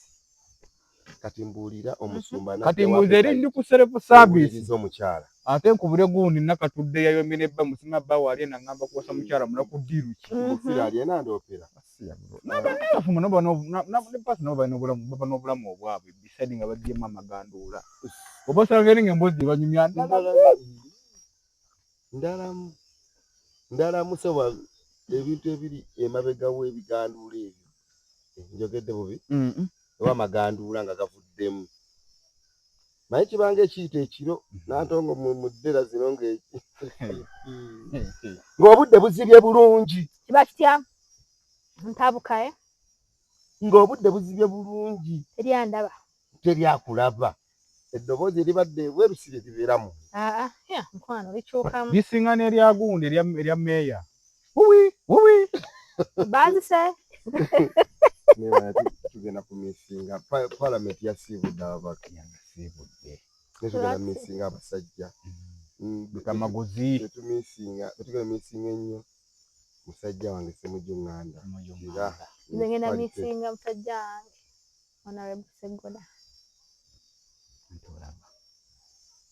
Kati mbuulira omusumba kati mbuuza eri ndi ku self service omukyala ate nkubire gundi nakatudde yayomye ne bba musima bba waali nangamba kuwasa mukyala mulaku ddiiru ki musira ali ena ndoopera n'abafumbo nabo balina obulamu baba n'obulamu obwabwe beside nga baggyemu amaganduula oba osanga eri ng'emboozi gye banyumya ndalamu ndalamu soba ebintu ebiri emabega w'ebiganduula ebyo njogedde bubi oba amaganduula nga gavuddemu naye kibanga ekiyita ekiro Nantongo mu ddera zino ng'obudde buzibye bulungi kiba kitya ntabukae ng'obudde buzibye bulungi teryandaba teryakulaba eddoboozi eribadde ebweru si lye libeeramu mukwano likyukamu lisinga n'eryagundi erya meeya wuwi wuwi banzise tugenda kumisinga palamenti yasiibudde ababaka yasiibudde netugenda misinga abasajja Lutamaguzi tetumisinga tetugenda misinga ennyo musajja wange Ssemujju Nganda era nze ngenda misinga musajja wange Honorable Sseggona. Ntolaba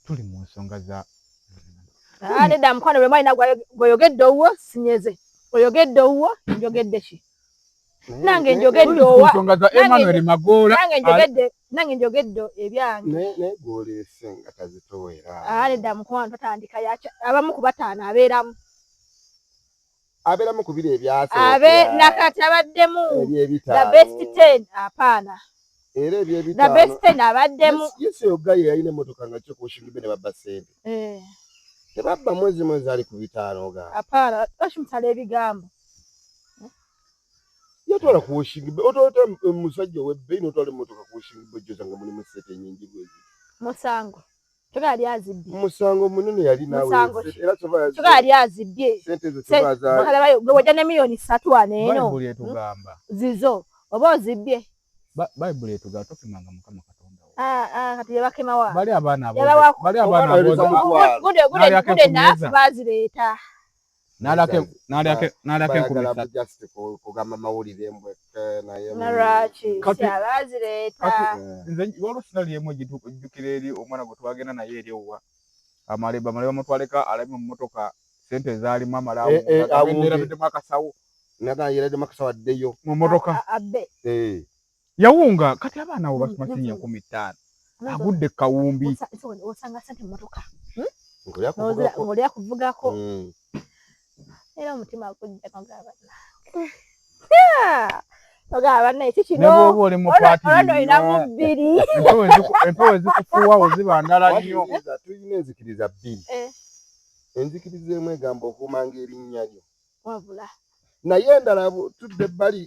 tuli mu nsonga za nedda mukwano bwe mwalina gw'oyogedde owuwo sinyeze oyogedde owuwo njogedde ki nange njogedde owa nsonga za Emmanuel Magoola nange njogedde ebyange naye gw'oleese nga tazitowera nedda mukwano totandika abamu ku bataano abeeramu abeeramu ku biri ebyasooka abe nakati abaddemu the best 10 apaana era ebyebitaano the best 10 abaddemu Yesu yogga ye yalina emmotoka nga kyo kushingibbe ne babba ssente tebabba mwezi mwezi ali ku bitaano ga apaana lwaki ebigambo yatwala ku washingibbe otwala omusajja ow'ebbeeyi n'otwala emmotoka ku washingibbe ojjoza nga mulimu ssente nnyingi bwezi musango kyokka yali azibbye musango munene yali naawe era kyokka yali azibbye ssente ezo gwe wajja ne miliyoni 3 wano eno Bayibuli etugamba zizo oba ozibbye Bayibuli etugamba tokimanga Mukama Katonda wo kati yabakemawa bali abaana bali abaana gude naafu bazireeta n'alyako 3,000 just kugamba mawulire mbweke naye nalwaki si abazireeta nze waliwo sinali emu ejjukira eri omwana gwe twagenda naye eri owa amaleba amaleba mutwaleka alabye mu mmotoka sente ezaalimu amalawerabiddemu akasawo nagayeraddemu akasawo addeyo mu mmotoka abbe yawunga kati abaana abo basoma sinya 5,000 agudde kawumbi osanga sente mu mmotoka ng'oli akuvugako era omutima gujja nogaba ogaba bannaye ki kino nebwoba oli mukwati olwo olinamu bbiri empewo ezikufuuwa ziba ndala nnyo tulina enzikiriza bbiri enzikiriza emu egamba okuumanga erinnya lyo wabula naye endala tudde ebbali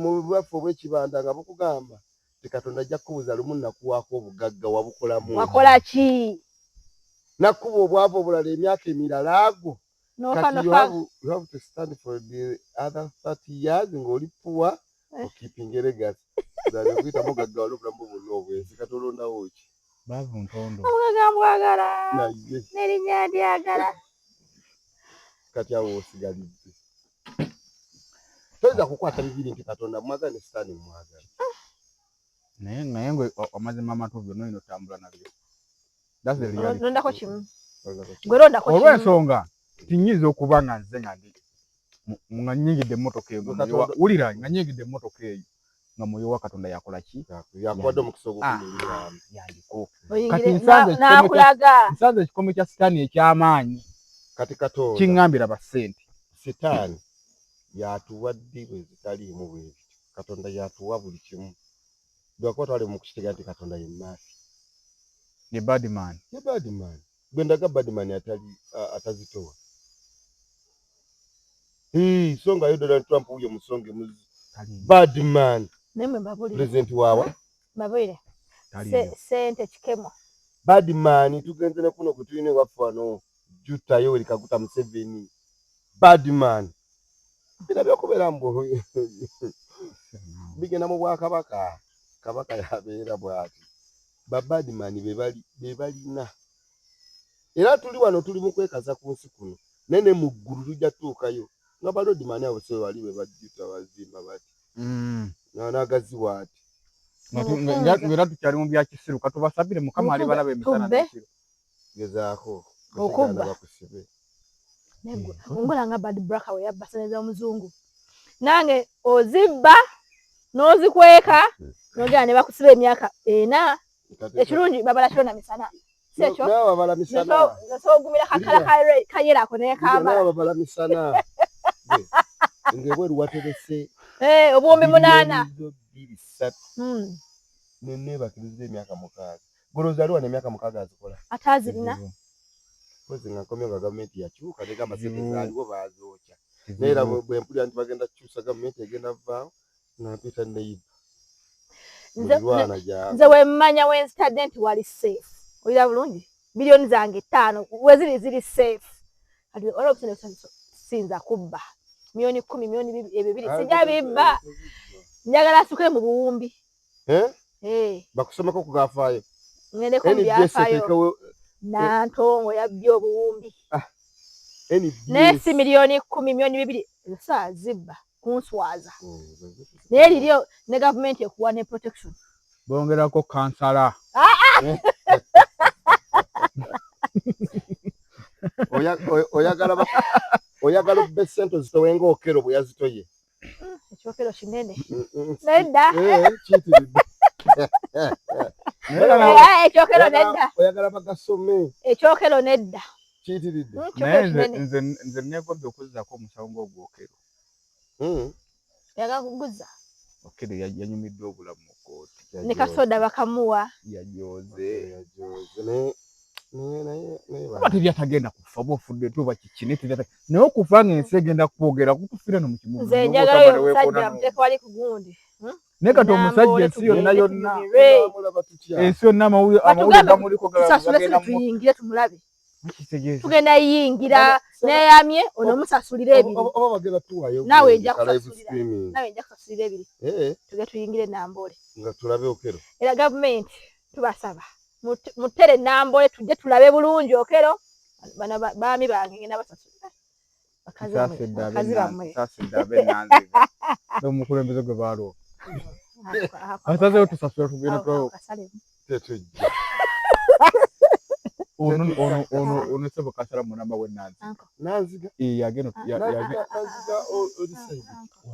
mu bwaffe obw'ekibanda nga bukugamba ti Katonda ajja kukubuuza lumu nakuwaako obugagga wabukolamu wakola ki nakuba obwavu obulala emyaka emirala ago kati you have to stand for the other 30 years ng'oli poor okeeping legacy zabe kuyita mugagga wali obulamu bwonna obwensi kati olondawo ki baavu ntondo Omugaga mbwagala naye n'erinnya ndyagala. Kati awo osigalidde toyinza kukwata bibiri nti Katonda mwagala ne Sitaani mwagala. Naye naye ngwe amazima amatuufu byonna olina otambula nabyo. That's the reality. Londako kimu. Gwe londako kimu. Olw'ensonga tinyinza okuba nga nze nga ndi Nga nnyingidde emmotoka eyo, wulira, nga nnyingidde emmotoka eyo nga mwoyo wa Katonda yakola ki? Yakuwadde omukisa ogw'okuyingiramu. Yandiko. Kati nsanze ekikomo kya sitaani eky'amaanyi. Kati Katonda kiŋŋambira ba ssente. Sitaani yatuwa ddi bwe zitaliimu bwe zityo. Katonda yatuwa buli kimu. Lwakuba twali mu kukitegeera nti Katonda ye mafia. Ye badman. Ye badman. Gwe ndaga badman atali atazitowa. So nga yo Donald Trump wuyo musonge muzi. Badman. Nemwe mbabulire. President wawa. Mbabulire. Sente kikemo. Badman tugenze ne kuno kutulina ewaffe wano. Juta Yoweri Kaguta Museveni. Badman. Bino byokubeera mbu bigenda mu bwakabaka. Kabaka yabeera bw'ati. Ba badman be balina. Era tuli wano tuli mu kwekaza ku nsi kuno. Naye ne mu ggulu tujja tutuukayo. Nga ba Lordman abo si bwe bali bwe bajjuta bazimba bati. N'agaziwa ati. Ng'era tukyali mu bya kisiru, katubasabire Mukama alibalaba emisana n'ekiro. Gezaako. Okubba. Bakusibe. Ongola nga Bad Black we yabba ssente z'omuzungu. Nange ozibba n'ozikweka n'ogenda ne bakusiba emyaka 4. Ekirungi babala kiro na misana. Si ekyo? Naawe babala misana. N'ogumira kakala kayera ako ne kambala. Naawe babala misana. Ng'ebweru waterese. Obuwumbi 8. 2 3. Neneebakiriza emyaka 6. Golooza aliwa n'emyaka 6 azikola. Ate azirina. Mpozi nga nkomye nga gavumenti yakyuka negamba ssente zaaliwo baazookya. Naye era bwe mpulira nti bagenda kukyusa gavumenti egenda vvaawo nga mpita neyiba. Nze we mmanya we nzitadde nti wali safe. Oyira bulungi? Biliyoni zange 5 we ziri ziri safe. Kati waliwo obusente siyinza kubba. Miliyoni 10, miliyoni 2 sijja bibba. Njagala asuke mu buwumbi. Bakusomeko ku gafaayo. Ngendeko mu byafaayo. Nantongo yabbye obuwumbi. Naye si miliyoni 10, miliyoni 2 ezo zibba kunswaza. Naye liryo ne gavumenti ekuwa ne protection. Bongerako kansala. Oyagala obbe ssente ozitowe ng'Okello bwe yazitoye. Ekyokero kinene. Nedda. Kiyitiridde. Ekyokero nedda. Oyagala bagasome. Ekyokero nedda. Kiyitiridde. Naye nze neegombye okuzzaako omusawo ng'ogwokero. Oyagala kuguza? Okello yanyumiddwa obulamu mu kkooti. Ne kasoda bakamuwa. Yajooze. Yajooze. Kuba teri atagenda kufa oba ofudde tuba kiki naye teri naye okufa ng'ensi egenda kwogera kukufiira no mu kimu. Nze njagala oyo omusajja muteeke wali ku gundi. Naye kati omusajja ensi yonna yonna ensi yonna amawulire gamuliko tusasule tuyingire tumulabe. Tugenda yingira neyamye ono musasulira ebiri. Oba bagenda tuwayo. Naawe nja kusasulira. Naawe nja kusasulira ebiri. Tugende tuyingire Namboole. Nga tulabe Okello. Era gavumenti tubasaba. Mutere Namboole tujje tulabe bulungi Okello. Bano baami bange ngenda basasulira. Bakazi bammwe. Saasidde ab'Ennanziga. N'omukulembeze gwe baaloopa. Asazeewo tusasula tugenda tulabe. Tetujja. Ono ssebo Kansala Munamba w'Ennanziga. Nanziga? Yagenda. Nanziga oli side.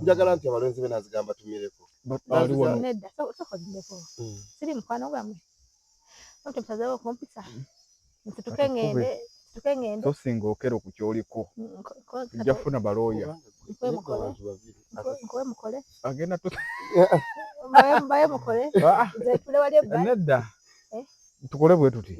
Njagala nti abalonzi be Nanziga mbatumireko. Nedda, sooka ozindeko. Siri mukwano gwammwe. Omuntu musazeewo okumpisa. Nsituke ngende. Tosinga Okello ku ky'oliko. Tujja kufuna balooya. Nkuwe mukole. Agenda Mbaye mukole. Nze tule wali ebbali. Nedda. Tukole bwe tuti.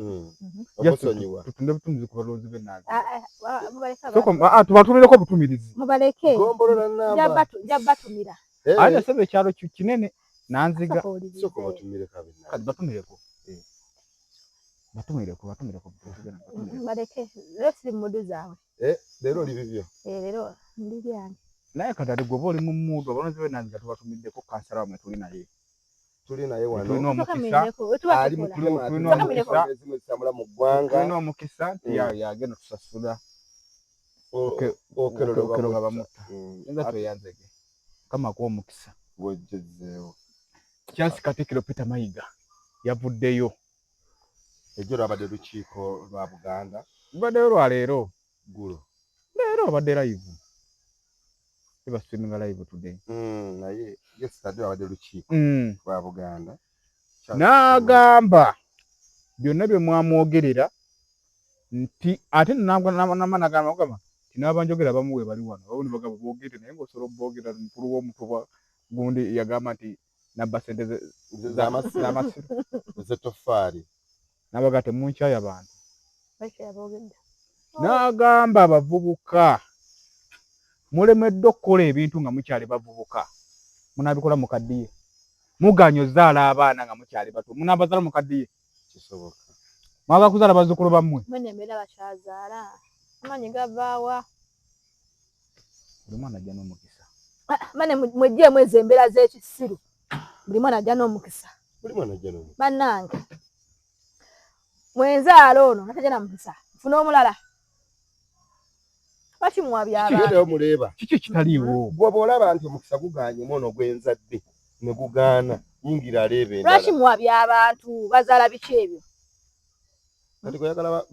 Tutunde butumizi ku balonzi b'Ennanziga. Tubatumireko butumirizi. Mubaleke. Gombolola nnamba. Nja batumira. Aye ssebo ekyalo kinene Nanziga. Sooka obatumireko ab'Ennanziga. Kati batumireko. Batumireko. Baleke. Leero siri mu muddu zaabwe. Leero oli bibyo. Leero ndi byange. Naye kati ate gwe oba oli mu mmudu abalonzi b'Ennanziga tubatumiddeko kansala wammwe tuli naye. Tuli naye wano. Tulina omukisa. Ali mu kulema ezimu ezitambula mu ggwanga. Tulina omukisa nti yagenda tusasula. Okello nga bamutta. Nza tweyanzege. Mukama akuwe omukisa. Gw'ojjezzeewo. Charles Katikkiro Peter Mayiga yavuddeyo. Ejjo lwabadde lukiiko lwa Buganda. Lubaddeyo lwa leero. Ggulo. Leero lubadde live. Eba streaming live today. Naye yesterday abadde lukiiko lwa Buganda. N'agamba byonna bye mwamwogerera nti ate nagamba ogamba nti n'abanjogera abamu we bali wano, abamu ne bagamba boogere naye ng'osobola oboogera. Mukulu w'omutuba gundi yagamba nti nabba sente z'amasiro Z'ettofaali. N'abaga temunkyaya bantu. Lwaki yaboogedde? N'agamba abavubuka mulemeddwa okukola ebintu nga mukyali bavubuka, munaabikola mukaddiye. Muganye ozaala abaana nga mukyali bato, munaabazaala mukaddiye. Kisoboka. Mwagala kuzaala bazzukulu bammwe. Mwene embeera bakyazaala, amaanyi gavaawa? Buli mwana ajja n'omukisa. Mane mweggyemu ezo embeera z'ekisiru. Buli mwana ajja n'omukisa. Buli mwana ajja n'omukisa. Bannange, mwenzaala ono natajja na mukisa, nfune omulala. Lwaki muwabya abantu? Kiki omuleeba? Kiki ekitaliiwo? Bw'oba olaba nti omukisa guganye mwono gwenzadde ne gugaana, yingira aleeba endala. Lwaki muwabya abantu? Bazaala biki ebyo? Kati gweyagala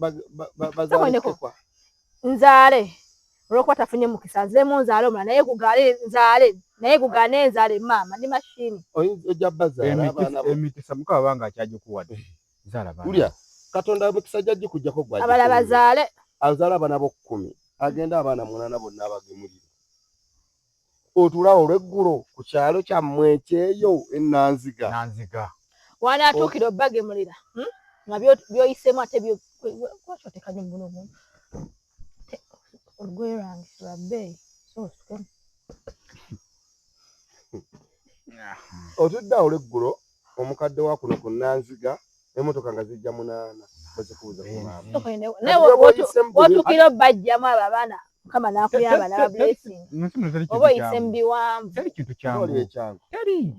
bazaale. Nzaale olwokuba tafunye mukisa, nziremu nzaale omulala naye gugaale, nzaale naye gugaane, nzaale. Maama ndi mashini. Ojja bazaala abaana. Emikisa mukama banga akyagikuwadde, zaala baana. Ulya Katonda omukisa ajja gikuggyako gwa Abalala bazaale. Azaala abaana bo 10, agenda abaana munaana bonna abagemulire. Otuulawo olweggulo ku kyalo kyammwe ekyeyo enanziga. Nanziga. Wanaatuukira obbagemulira, Nga byoyiseemu ate lwaki oteeka nnyo mubuno omuntu olugoye lwange lwa bbeeyi, so osukemu. Otudde awo olweggulo, omukadde wa kuno ku Nanziga, emmotoka nga zijja munaana bazikubuza ku maama. Naye wotuukira obbajjamu abo abaana, Mukama n'akuyamba n'aba blessing, oba oyise mu biwanvu. Teri kintu kyangu. Oli ekyangu. Teri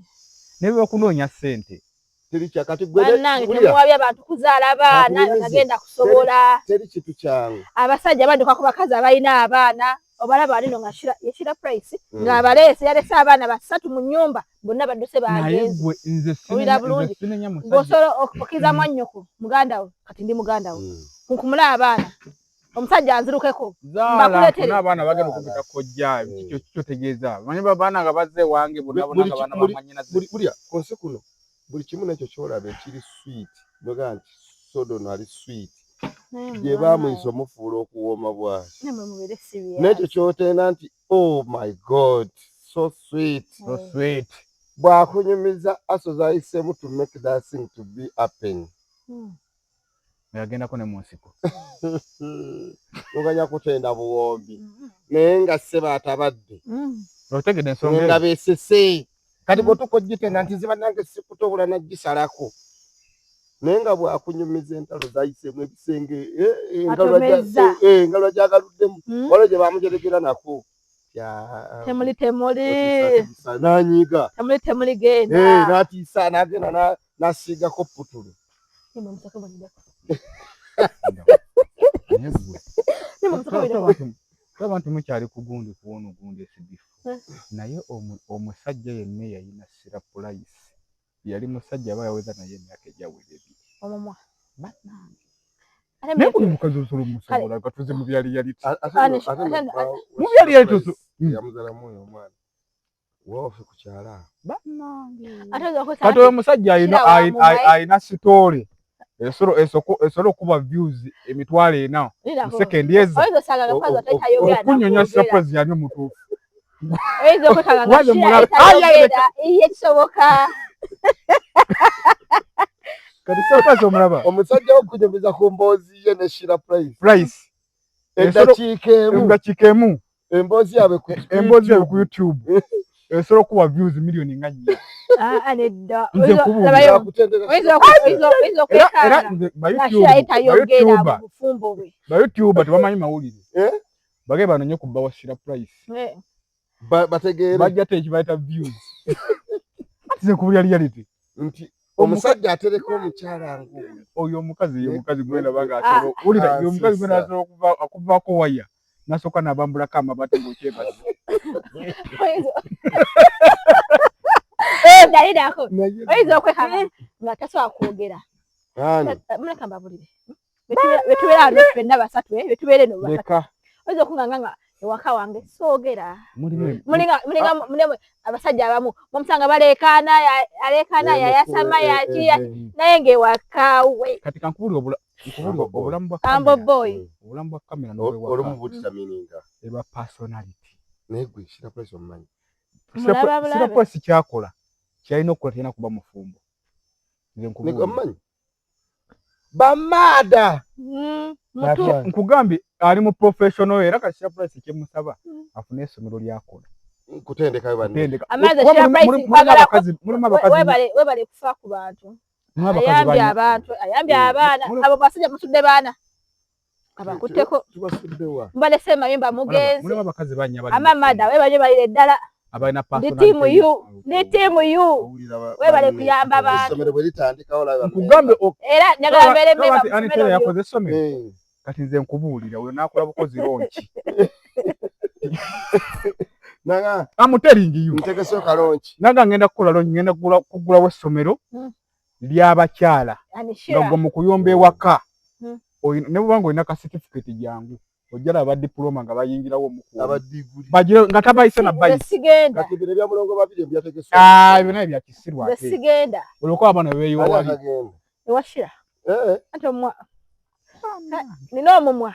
ne bwe bakunoonya ssente. Teri kya kati gwe Bannange, temuwabya abantu kuzaala baana batagenda kusobola. Teri kintu kyangu. Abasajja badduka ku bakazi abalina abaana. Obalaba alino nga yekira Price ng'abaleese, yalese abaana basatu mu nnyumba, bonna badduse. Naye Bagenze. gwe nze Owulira bulungi. sinenya musajja. Ng'osobola okkiriza mwannyoko, muganda wo, kati ndi muganda wo, nkumule abaana, omusajja anzirukeko. Zaala. Mbakuleetere. Nfune abaana bagenda okupita kojja. Kikyo kikyotegeeza manyi babaana nga bazze ewange bonna bonna nga baana bamwanyinaze. Bulya ku nsi kuno buli kimu nekyo kyolaba ekiri sweet, nogaa nti sodono ali sweet, gye baamuyisa omufuula okuwooma bwati. Nammwe mubeere serious. N'ekyo kyotenda nti oh my God, so sweet, so sweet, bw'akunyumiza aso zayisemu to make that thing to be happen. Yagendako ne mu nsiko. Oganya kutenda buwombi naye nga sseba atabadde. Otegedde ensonga nga eyo? Besese kati bw'otuuka ogitenda nti nziba nange sikutobola nagisalako, naye nga bw'akunyumiza entalo zayisemu ebisenge, Atomezza. engalo gyagaluddemu, waliwo gye bamujeregera nako. Temuli temuli. Nanyiga. Temuli temuli, genda. N'atiisa n'agenda n'asiigako putulu. Nimwe musooke muddeko. Naye gwe Nimwe musooke muddeko. Tulaba nti mukyali ku gundi kuwona ogundi esibifu. Naye omusajja yenna eyalina Shira Price yali musajja aba yaweza naye emyaka egyawera 2. Omumwa. Bannange. Ate Naye buli myaka- mukazi osobola omusobola katuze mu byali yali Ate Mu byali yali toso- Yamuzalamu oyo omwana wawaffe ku kyala. Bannange. Ate oyinza okwesanga Kati oyo omusajja alina Shira wa mumwa, alina story esobola okuba views 400,000 mu Lirako. sekendi ezo. Oyinza osanga nga mukazi atayogera Okunnyonnyola nakwogera. surprise yali omutuufu. Oyinza okwekanga nga Waze Shira mulabe. Ai, ai, etayogera, iye kisoboka. Kati surprise omulaba. Omusajja okunyumiza ku mboozi ye ne Shira Price Price eddakiika emu. Eddakiika emu. Emboozi yaabwe ku Emboozi yaabwe ku YouTube esobola okuba views miliyoni nga 4. Ah, ah, nedda. Nze nkubuulira. Labayo, Akutendera. oyinza Era era okwekanga nze nga Shira etayogera bayoutuber mu bufumbo bwe. Bayoutuber tebamanyi mawulire. Eh? Bagee banonye ku bba wa Shira Price. Bategeere. Bajja te ekibayita views. Ati nze nkubulira reality. Nti omusajja atereka omukyala nguuyo. Oyo omukazi ye omukazi gwendaba nga Ah. asobola wulira ye omukazi Ansesa. gwenda asobola okuvaako waya nasooka nabambulako amabaati ng'okyebase. Dalirako. Naye Oyinza okwekanga nga tasobola kwogera. Ani? Muleka mbabulire. Betubeera wano ffenna basatu, betubeera eno basatu. Leka. Oyinza okunganga nga Ewaka wange soogera. Mulinga abasajja abamu mumusanga baleekaana, aleekaana, yayasama, yaki, naye ng'ewaka we. Kati kankubulire obulamu bwa Humble boy. Obulamu bwa kamera olumu butitamininga eba personality. Naye gwe Shira Price omumanyi? Shira Price kyakola kyalina okukola, talina kuba mufumbo. Nze nkubulire. Omumanyi? Bamaada. Nkugambye ali mu professional, era kati Shira Price kyemusaba afune essomero lyakola. Kutendekayo banne. Mulimu abakazi. Webale kufa ku bantu. Ayambye abantu, ayambye abaana. Abo basajja musudde baana. Abakutteko. Mbalese mayumba mugenzi. Mulimu abakazi bannya bali. Amamada webale balire ddala. Abalina Ndi team you, ndi team you. Webale kuyamba abantu. Essomero bwe litandikawo laba. Nkugambye era njagala mbeere member. Anitera yakoze essomero. Kati nze nkubuulira oyo n'akola bukozi lonki. Nanga I'm telling you. Ntegeso kalonki. Nanga ngenda kukola lonki, ngenda kugulawo essomero ly'abakyala. Nga gwe mu kuyomba ewaka. Ne bw'oba ng'olina ka certificate jangu. Ojja laba diploma nga bayingirawo omukuumi. Abadiguli. Bagira nga tabayise na bayise. Sigenda. Kati bino ebya Mulongo babiri ebyategeso. Byonna bya kisirwa ate. Sigenda. Olwokuba abaana beeyiwa wali. Ewa Shira. Ate omwa. Nina omumwa.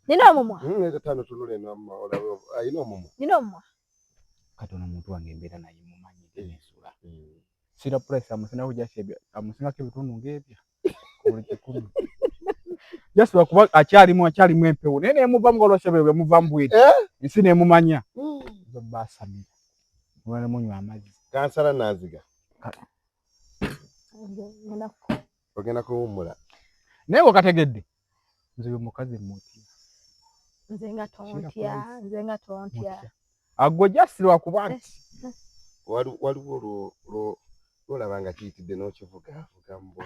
Nina omumwa. Neta tano tunule eno olabe alina omumwa. Nina omumwa. Kati ono omuntu wange embeera naye mumanyi ensula. Shira Price amusingako amusingako ebitundu ng'ebyo. Buli kikumi. Just lwakuba akyalimu empewo naye nemuvamu olwasebe bwe muvamu bweti ensi nemumanya. Nzo basamira. Mwana munywa amazzi. Kansala Nanziga. Ogenda kuwummula. Naye wakategedde. Nze oyo mukazi mutya. Nze nga tontya, nze nga tontya. Agwo just lwakuba nti waliwo lwolaba nga kiyitidde n'okivuga mbo.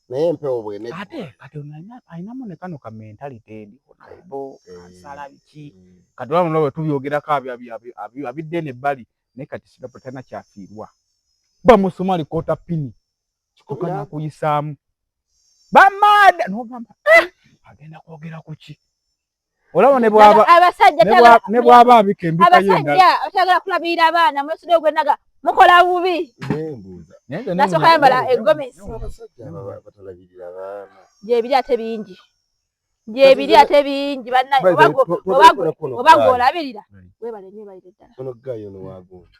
Naye empewo bwene. Ate kati alinamu ne kano ka mentality endi bo kansala biki. Kati olaba nolaba tubyogerako abidde eno ebbali naye kati Shira Price talina kyafiirwa. Bamusumali kota pini. Kikokana kuyisaamu. Bamaada n'ogamba agenda kwogera ku ki? Olaba ne bw'aba abasajja ne bw'aba abika embika ye endala. Abasajja batagala kulabirira abaana mwesudde gwe naga mukola bubi. Nasooka yambala egomesi. Abasajja batalabirira abaana. Gyebiri ate bingi. Gyebiri ate bingi bannaye oba gw'olabirira. Weebale nnyo weebalire ddala. Ono ggayi ono waagundi.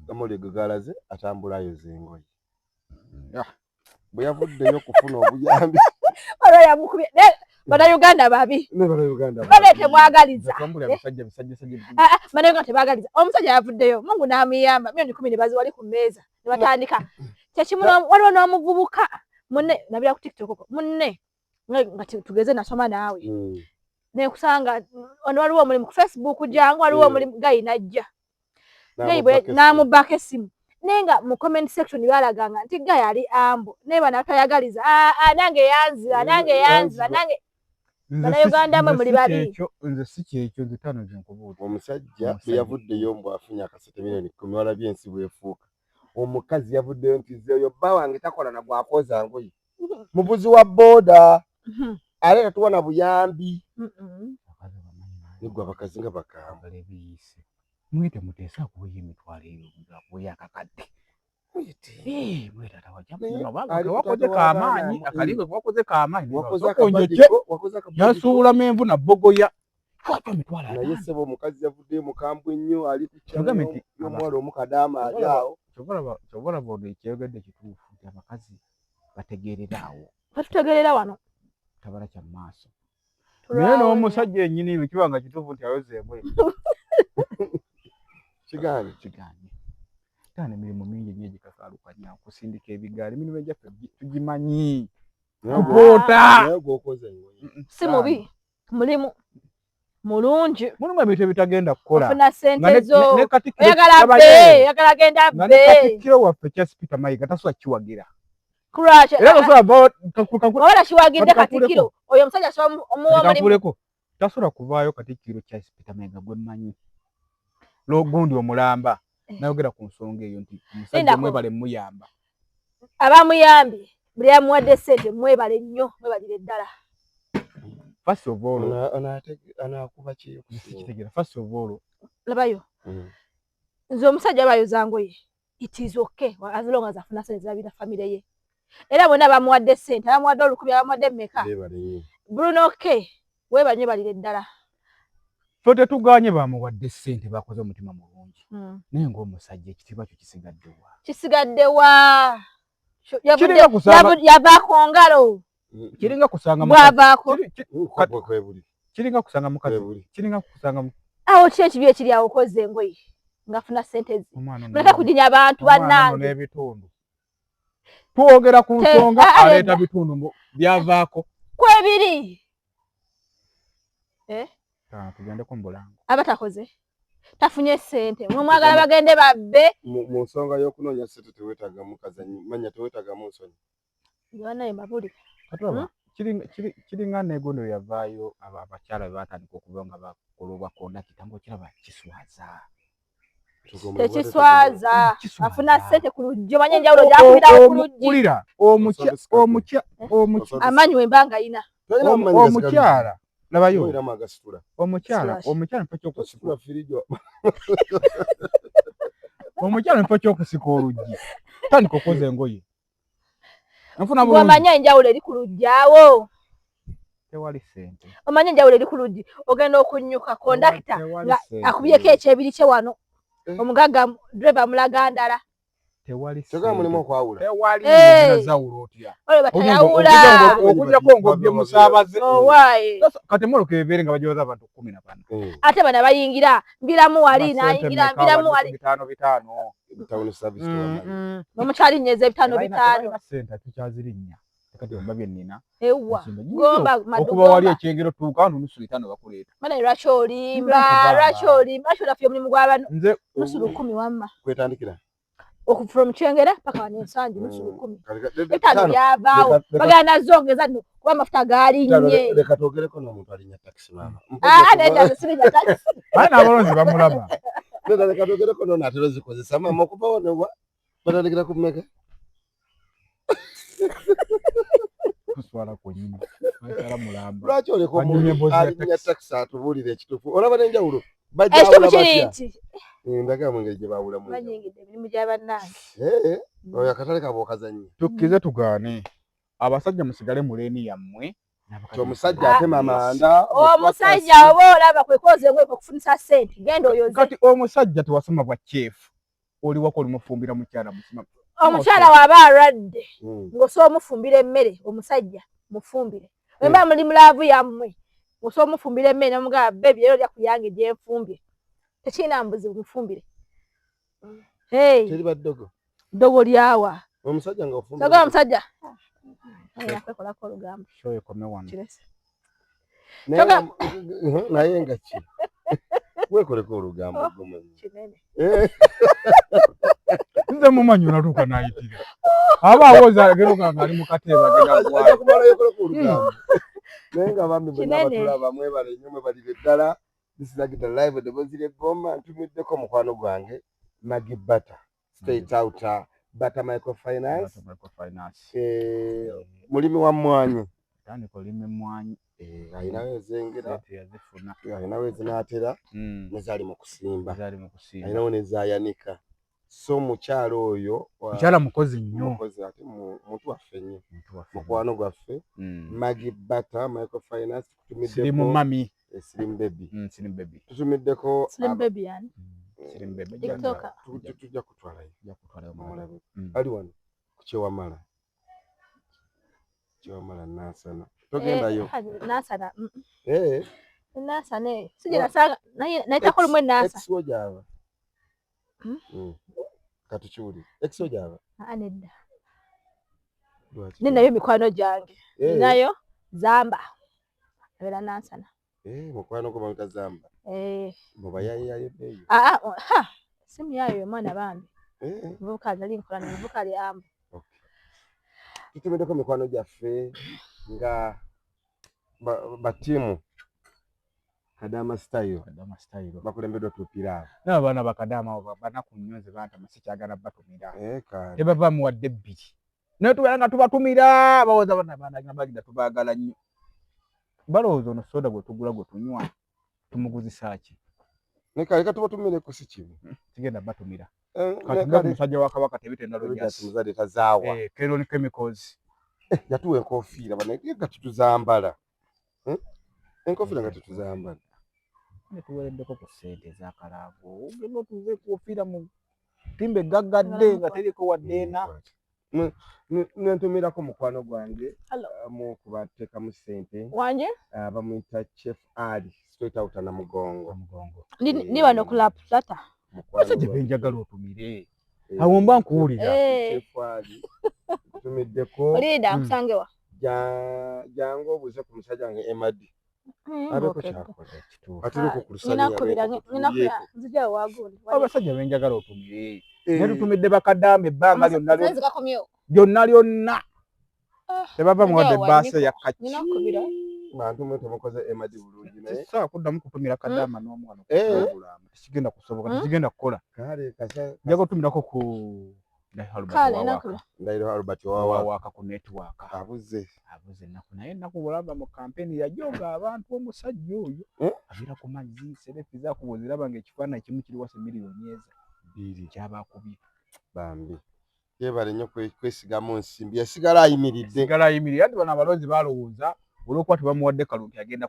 Amawulire ge galaze atambula ayoza engoye. Bwe yavuddeyo okufuna obuyambi. Waliwo yamukubye. Bannayuganda babi. Ne Bannayuganda babi. Bane temwagaliza. Bannayuganda tebaagaliza. Omusajja yavuddeyo, Mungu n'amuyamba, 10,000,000 ne baziwali ku mmeeza. Ne batandika. Kyekimu waliwo n'omuvubuka munne, nabira ku TikTok munne nga tugeze nasoma naawe. Nekusanga ono waliwo omulimu ku Facebook jangu, waliwo omulimu gayi n'ajja. N'amubbako essimu. Naye nga mu comment section balaganga nti gayi ali ambo. Naye bano atayagaliza. Nange yanziba, nange yanziba, nange. Bannayuganda mwe muli babi. Nze si kyekyo, nze tano nze nkubuulira. Omusajja bwe yavuddeyo mbu afunye akasente 10,000,000 walabye ensi bw'efuuka. Omukazi yavuddeyo nti nze oyo bba wange takola na gwakoza ngoye. Muvuzi wa booda. Ate tatuwa na buyambi. Nigwe abakazi nga bakambwe. Mwite muteesa akuweyo emitwalo ebiri, akuweyo akakadde. Wakoze kamaanyi, akalimbe wakoze kamaanyi. Yasuula menvu na bbogoya. Naye ssebo omukazi yavuddeyo mukambwe nnyo, ali ku kyalo y'omuwala omukadaama ali awo. Kyova olaba ono ekyeyogedde kituufu nti abakazi bategeerera awo. Batutegeerera wano. Tabala kya maaso. Naye n'omusajja yennyini bwe kiba nga kituufu nti ayoza engoye. Kigaanye. Kigaanye. Taana emirimu mingi nnyo egikakaalukanya, okusindika ebigaali, emirimu egyaffe tugimanyi. Kupoota. Naye gw'okoze engoye. Si mubi, mulimu mulungi. Mulimu ebintu ebitagenda kukola. Ofuna ssente zo. Oyagala bbe, oyagala genda Nga bbe. ne Katikkiro waffe Charles Peter Mayiga tasobola kiwagira. Kulwaki? Era tasobola Oba takiwagidde Katikkiro, oyo omusajja asobola omuwa omulimu. Kakuleko. Tasobola kuvaayo Katikkiro Charles Peter Mayiga gwe mmanyi. Lw'ogundi omulamba. Nayogera ku nsonga eyo nti omusajja mwebale muyamba. Abamuyambye buli amuwadde ssente mwebale nnyo, mwebalire ddala. First of all, Anakuba ki? Sikitegeera. First of all, Labayo. Nze omusajja aba ayoza ngoye, it is okay as long as afuna sente zirabira famire ye. Era bonna bamuwadde sente, bamuwadde 1000, bamuwadde mmeka. Bruno K, weebale nnyo, balire ddala. Ffe tetuganye, bamuwadde ssente, bakoze omutima mulungi. Naye ng'omusajja ekitiibwa kyo kisigadde wa? Kisigadde wa? Kiringa kusanga- Yavaako ngalo. Kiringa kusanga mukazi. Bwavaako. Kwebuli. Kiringa kusanga mukazi. Kwebuli. Kiringa kusanga Awo ki ekibi ekiri awo okoze engoye ng'afuna sente ze? Omwana ono. Muleke kujinya abantu Omwana ono bannange. n'ebitundu. Twogera ku nsonga, Ah, ah, aleeta nedda. bitundu mbu byavaako. Kwebiri. Eh? Ah, tugendeko mu bulango. Aba takoze, tafunye ssente, mwe mwagala bagende babbe. Mu nsonga y'okunoonya ssente teweetagamu kazanyi manya, teweetagamu nsonyi. Banaye mabuli. Katulaba kiringa negondo yavaayo, abakyala bwe batandika okuba nga bakola obwa kondakita, ng'okiraba kiswaza. Tekiswaza. Kiswaza. Afuna ssente ku luggi, omanye enjawulo gyakubirawo ku luggi. Wulira, Amaanyi wemba nga yina. omukyala labayo. Olinamu agasitula. Omukyala, Slash. omukyala mpa kyokusika. Ositula firijo. Omukyala mpa kyokusika oluggi, tandika okwoza engoye, nfuna bulungi. Omanye enjawulo eri ku luggi awo. Tewali ssente. Omanye enjawulo eri ku luggi, ogenda okunyuka kondakita Tewali nga ssente. akubyeko ekyebiri kye wano. Eh. Omugagga driver amulaga ndala. Tewali. Kyogera mulimu okwawula. Tewali. Eh. Zawula otya? Ole batayawula. Okujjako ng'obbye musaabaze. Owaaye. Kati emmotoka ebeere nga bagiwaza abantu 14. Ate bano abayingira mbiramu wali Amasente nayingira mmeka? mbiramu wali. Bitaano bitaano. Town service tewamanyi. Nomukyalinnyeza ebitaano bitaano. Tebalina ssente, tukyazirinnya kati omba bye nnina. Ewa. Ekintu Gomba okuba maddu wali gomba. ekyengero, tuuka wano nusu bitaano bakuleeta. Bana, lwaki olimba? Nkugamba. Lwaki olimba? Lwaki olafya omulimu gw'abano? Nze Nusu 1000 wamma. Kwetandikira. Oku from Kyengera paka wano Ensangi, nusu 1000. Ebitaano Bitaano. byavaawo. Leka Bagenda zongeza nno kuba amafuta gaalinnye. Leka twogereko n'omuntu alinnya takisi, maama. Ah, nedda, nze sirinnya takisi. Baye n'abalonzi bamulaba. Nedda, leka twogereko n'ono atera ozikozesa. Maama, okuva wano wa batandikira ku mmeka? Tuswala kwenyini, bakyala mulamba. Lwaki oleka Banyumya omuntu emboozi ya alinnya takisi. takisi atubuulire ekituufu? Olaba n'enjawulo Ekituufu bajawula kiri batya? nti Ndagamu engeri gye baawulamu enjawulo. banyingidde emirimu gya bannange. Eh, oyo akatale kaabwe okazannya. Tukkirize tugaane, abasajja musigale mu lane yammwe n'abakazi Ti omusajja musigale. atema amanda. Omusajja oba olaba kwe kwoza engoye kwekufunisa ssente, genda oyoze. Kati omusajja tewasoma bwa chef, oli wako olimufumbira mukyala musima. Omukyala w'aba alwadde ng'osobola omufumbira emmere, omusajja mufumbire. Wemba muli mu love yammwe, ng'osobola omufumbira emmere nomugamba, "Baby, leero olya ku yange gyenfumbye," tekirina buzibu, mufumbire. Hey, Teriba ddogo. Ddogo lyawa? Omusajja nga ofumbira. Sogola omusajja akwekolako olugambo. Show ekome wano. Kirese. Naye nga ki, weekoleko olugambo. Oh. Gwe mwennyini. Kinene. Eh, Nze mumanyi onatuuka n'ayitira aba awoza ageruka nga ali mu kateebe agenda ajja gwayo. kumala yekoleko olugambo. Naye nga bambi mwenna Kinene. abatulaba, mwebale nnyo, mwebalire ddala. This is Agita Live, eddoboozi ly'eggomba. Ntumiddeko mukwano gwange Maggie Butter, State Out Butter Microfinance. Microfinance. Eh, mulimi wa mmwanyi. Tandika olima emmwanyi. Eh, alinawo ezengera. Sente yazifuna. Alinawo ezinaatera nezaali mu kusimba. Zaali mu kusimba. Alinawo nezayanika, so mukyalo oyo Mukyala mukozi nnyo. Mukozi ate muntu waffe nnyo. Muntu waffe. Mukwano gwaffe Maggie Butter Microfinance. Sirimu Tutumiddeko mami. Slim Baby. Slim baby. Tutumiddeko Slim baby yani? Slim baby. TikToker. Tujja kutwalayo. Tujja kutwalayo. Mulabe. Ali Ali wano ku Kyewamala, Kyewamala Nansana, togendayo. Eh, Nansana. Eh, Nansana eyo sije nasanga naye nayitako lumu enansa. Ex wo gyava. Hmm? Katukiwulire, ex wo gyava. Ah, nedda. Lwaki? Ninayo mikwano gyange. Eh, Ninayo Zamba, abeera Nansana. Eh, mukwano gwo bamuyita Zamba? Eh. Mubayayeyayo eyo? Ah, ah, ha simu yayo omwana bambi. Eh, Muvubuka nali nkola muvubuka ali ambu. Tutumiddeko mikwano gyaffe nga batiimu Kadama Style. Kadama Style. Bakulembeddwa Tupiraabo. N'abaana bakadaama abo banaku nnyo, nze bantama, sikyagala batumira. Eh, kale. Tebava muwadde bbiri, naye tubeera nga tubatumira, bawoza bana bagenda, tubaagala nnyo. Balowooza ono soda gwe tugula gwe tunywa tumuguzisa ki? Naye kale tuba tumireko, si kibi. Kigenda batumira. Eh, kati nga musajja wa Kabaka tebitenda Rogers Rogers muzadde tazaawa. Keron Chemicals. Yatuwa enkofiira bana nga tetuzambala. Enkofiira nga tetuzambala. Netuwereddeko ku ssente ez'akalaago, ogenda otuze enkofiira mu timba egaggadde nga teriko wadde ena. Nentumirako mukwano gwange Hello. mu kubateekamu ssente. Wanje. Bamuyita Chef Ali straight out Namugongo. Omugongo. Ndi wano ku Laplata. Mukwano Basajja gwange. benjagala otumire. Eh, Awo mba nkuwulira. Chef Ali ntumiddeko. Olinda nkusangewa. Jangu obuuze ku musajja wange Emadi abeeko kyakola. Ekituufu. Atuliko ku Nina lusaniya. kubira, nina kubira, nzija wagundi. Abasajja benjagala otumire, naye tutumidde bakadaama ebbanga lyonna Nzi kakomyewo. Lyonna lyonna. Ah, Tebava muwadde nzija ebbaasa wa eya kaki. Nina kubira. Bantu mwe temukoze Emadi bulungi naye. Sisobola kuddamu kutumira kadaama n'omu wano. Eh. Tekigenda kusoboka. Tekigenda kukola. Kale kasa. Njaga otumirako ku Ndahiro Kale Albert. nina Owawaka. kubira. Ndahiro Albert wawa. Owawaka ku network. Abuze. Abuze ennaku, naye ennaku bwolaba mu kampeni yajoga abantu omusajja oyo. Eh? Abeera ku mazzi, selfie zakuba oziraba ng'ekifaananyi kimu kiri wase miliyoni eza bbiri. Kyabakubye. Bambi yebale nnyo kwesigamu nsimbi, yasigala ayimiridde. Sigala ayimirira, anti bano abalonzi balowooza olw'okuba tebamuwadde kalulu nti agenda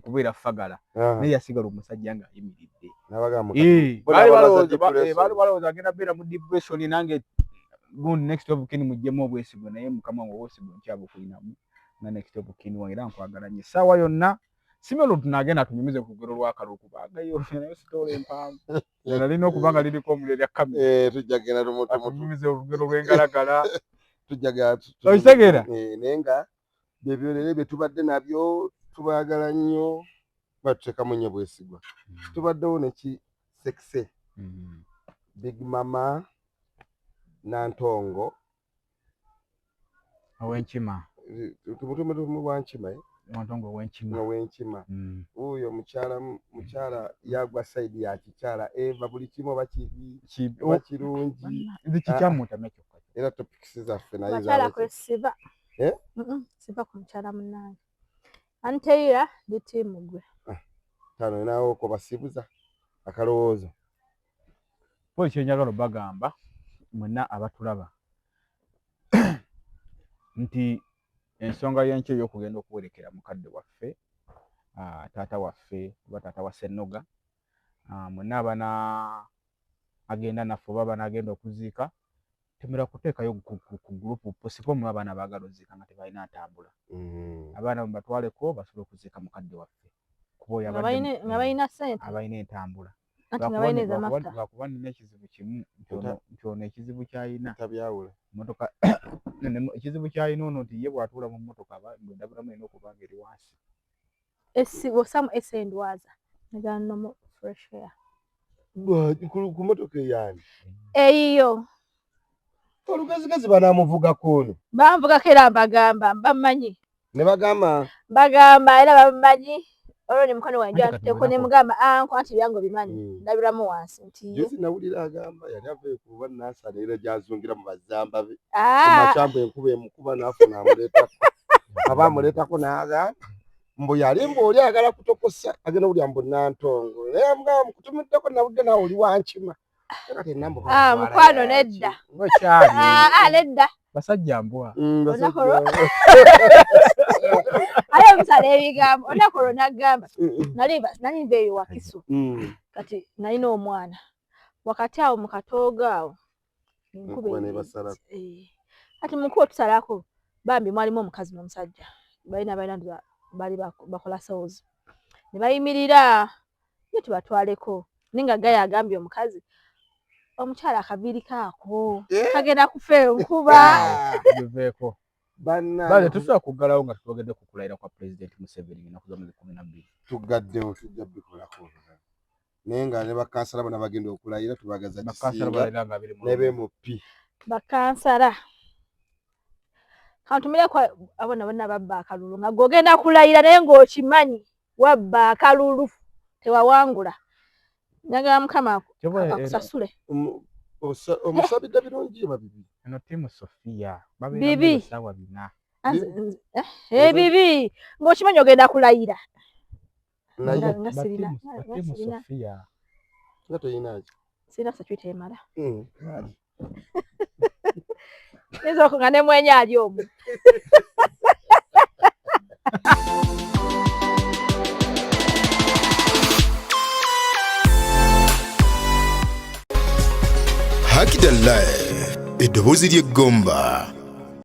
kubeera fagala, naye yasigala omusajja ng'ayimiridde. Nabagamba Eh, Bona baali abalwaza balowooza depression. baali balowooza agenda beera mu depression, nange gundi next of kin muggyemu obwesigwa, naye mukama wange obwesigwa nkyabukulinamu nga next of kin wange, era nkwagala nnyo essaawa yonna. Simelo tunagenda tunyumize ku lugero lw'akalulu, kubanga yo nayo sitoola empanvu nalina okuba nga liriko omuliro lya kamera. Eh, tujja genda Atunyumize olugero lw'engalagala. Tujja genda Okitegeera? Eh, naye nga byebyo leero bye tubadde nabyo. Tubaagala nnyo, batuteekamu nnyo bwesigwa. Tubaddewo neki sexe Big Mama Nantongo. Owenkima. Tumutume wankima, eh? Nantongo owenkima. Owenkima. Wuuyo mukyala, mukyala yagwa side ya kikyala Eva, buli kimu oba kibi oba kirungi. Nze kikyamuntamya kyokka. Era topics zaffe naye Bakyala zaaba kwe siva. Eh? Siva ku mukyala munnange. Anteira ndi ttiimu gwe. Tano naawe okwo basibuza akalowoozo. Po ekyenjagala obagamba mwenna abatulaba nti ensonga y'enkya ey'okugenda okuwerekera mukadde waffe, taata waffe oba taata wa Ssennoga, mwenna abana agenda naffe oba abanagenda okuziika, temera kuteekayo ku group posipo mu abaana baagala oziika nga tebalina ntambula. Abaana mubatwaleko basobole okuziika mukadde waffe, kuba oyo Nga abadde balina nga balina ssente. Abalina entambula. Anti nga balina ez'amafuta. Lwakuba nina ekizibu kimu nti ono ekizibu ky'alina Tabyawula. Motoka ekizibu ky'alina ono nti ye bw'atuula mu mmotoka aba endabiramu erina okuba nga eri wansi. Esi bw'ossamu esi endwaza. Njagala normal fresh air. Ku motoka eyani? Eyiyo. Olugezigezi banamuvugako ono. Banvugako era mbagamba bamanyi. Ne bagamba. Bagamba era bamanyi. Olwo ne mukwano wange Anti kati antutteko ne bwenako- mugamba anko anti ebyange obimanyi. Ndabiramu wansi nti ye. Juzi nawulira agamba yali avuye kuba Nansana era gyazungira mu bazamba be. Ah, Kumakyambu enkuba emukuba n'afuna amuleetako, aba amuleetako n'agamba mbu yali mbu oli ayagala kutokosa, agenda owulira mbu Nantongo, naye amugamba mukutumiddeko nawulidde naawe oli wankima. Kati enambu Ah, mukwano nedda. Ngakyali. Ah, ah, nedda. Basajja mbwa. Olunaku Ate omusala ebigambo olunaku olwo n'agamba nali nva eyo Wakiso, kati nalina omwana wakati awo mu katoogo awo enkuba Enkuba n'ebasalako. Eh. Kati mu nkuba otusalako bambi mwalimu omukazi n'omusajja balina bali bakola sales ne bayimirira ye tubatwaleko, naye nga gaya agambye omukazi, omukyala akaviiri kaako Eh? kagenda kufa enkuba. Biveeko. Bannange. Bale tusobola kuggalawo nga tutwogedde ku kulayira kwa Pulezidenti Museveni ennaku z'omwezi 12. Tugaddewo, tujja bikolako olulala, naye nga ne bakansala bonna bagenda okulayira tubagaza Bakansala kisinga balayira nga 21. Ne be MP. Bakansala kantumireko abona bonna babba akalulu nga gw'ogenda kulayira naye ng'okimanyi wabba akalulu tewawangula, njagala Mukama Kyova akusasule. Omusabidde birungi oba bibi? Eno ttiimu Sofia Bibi. babeera essaawa 4. Ebibi ng'okimanyi ogenda kulayira. Naye Nga sirina. Batemu Sirina. Sophia. Nga toyina ki? Sirina security emala. Kale. Nyinza nga ne mwenya ali omwo. Hakida Live, eddoboozi ly'eggomba.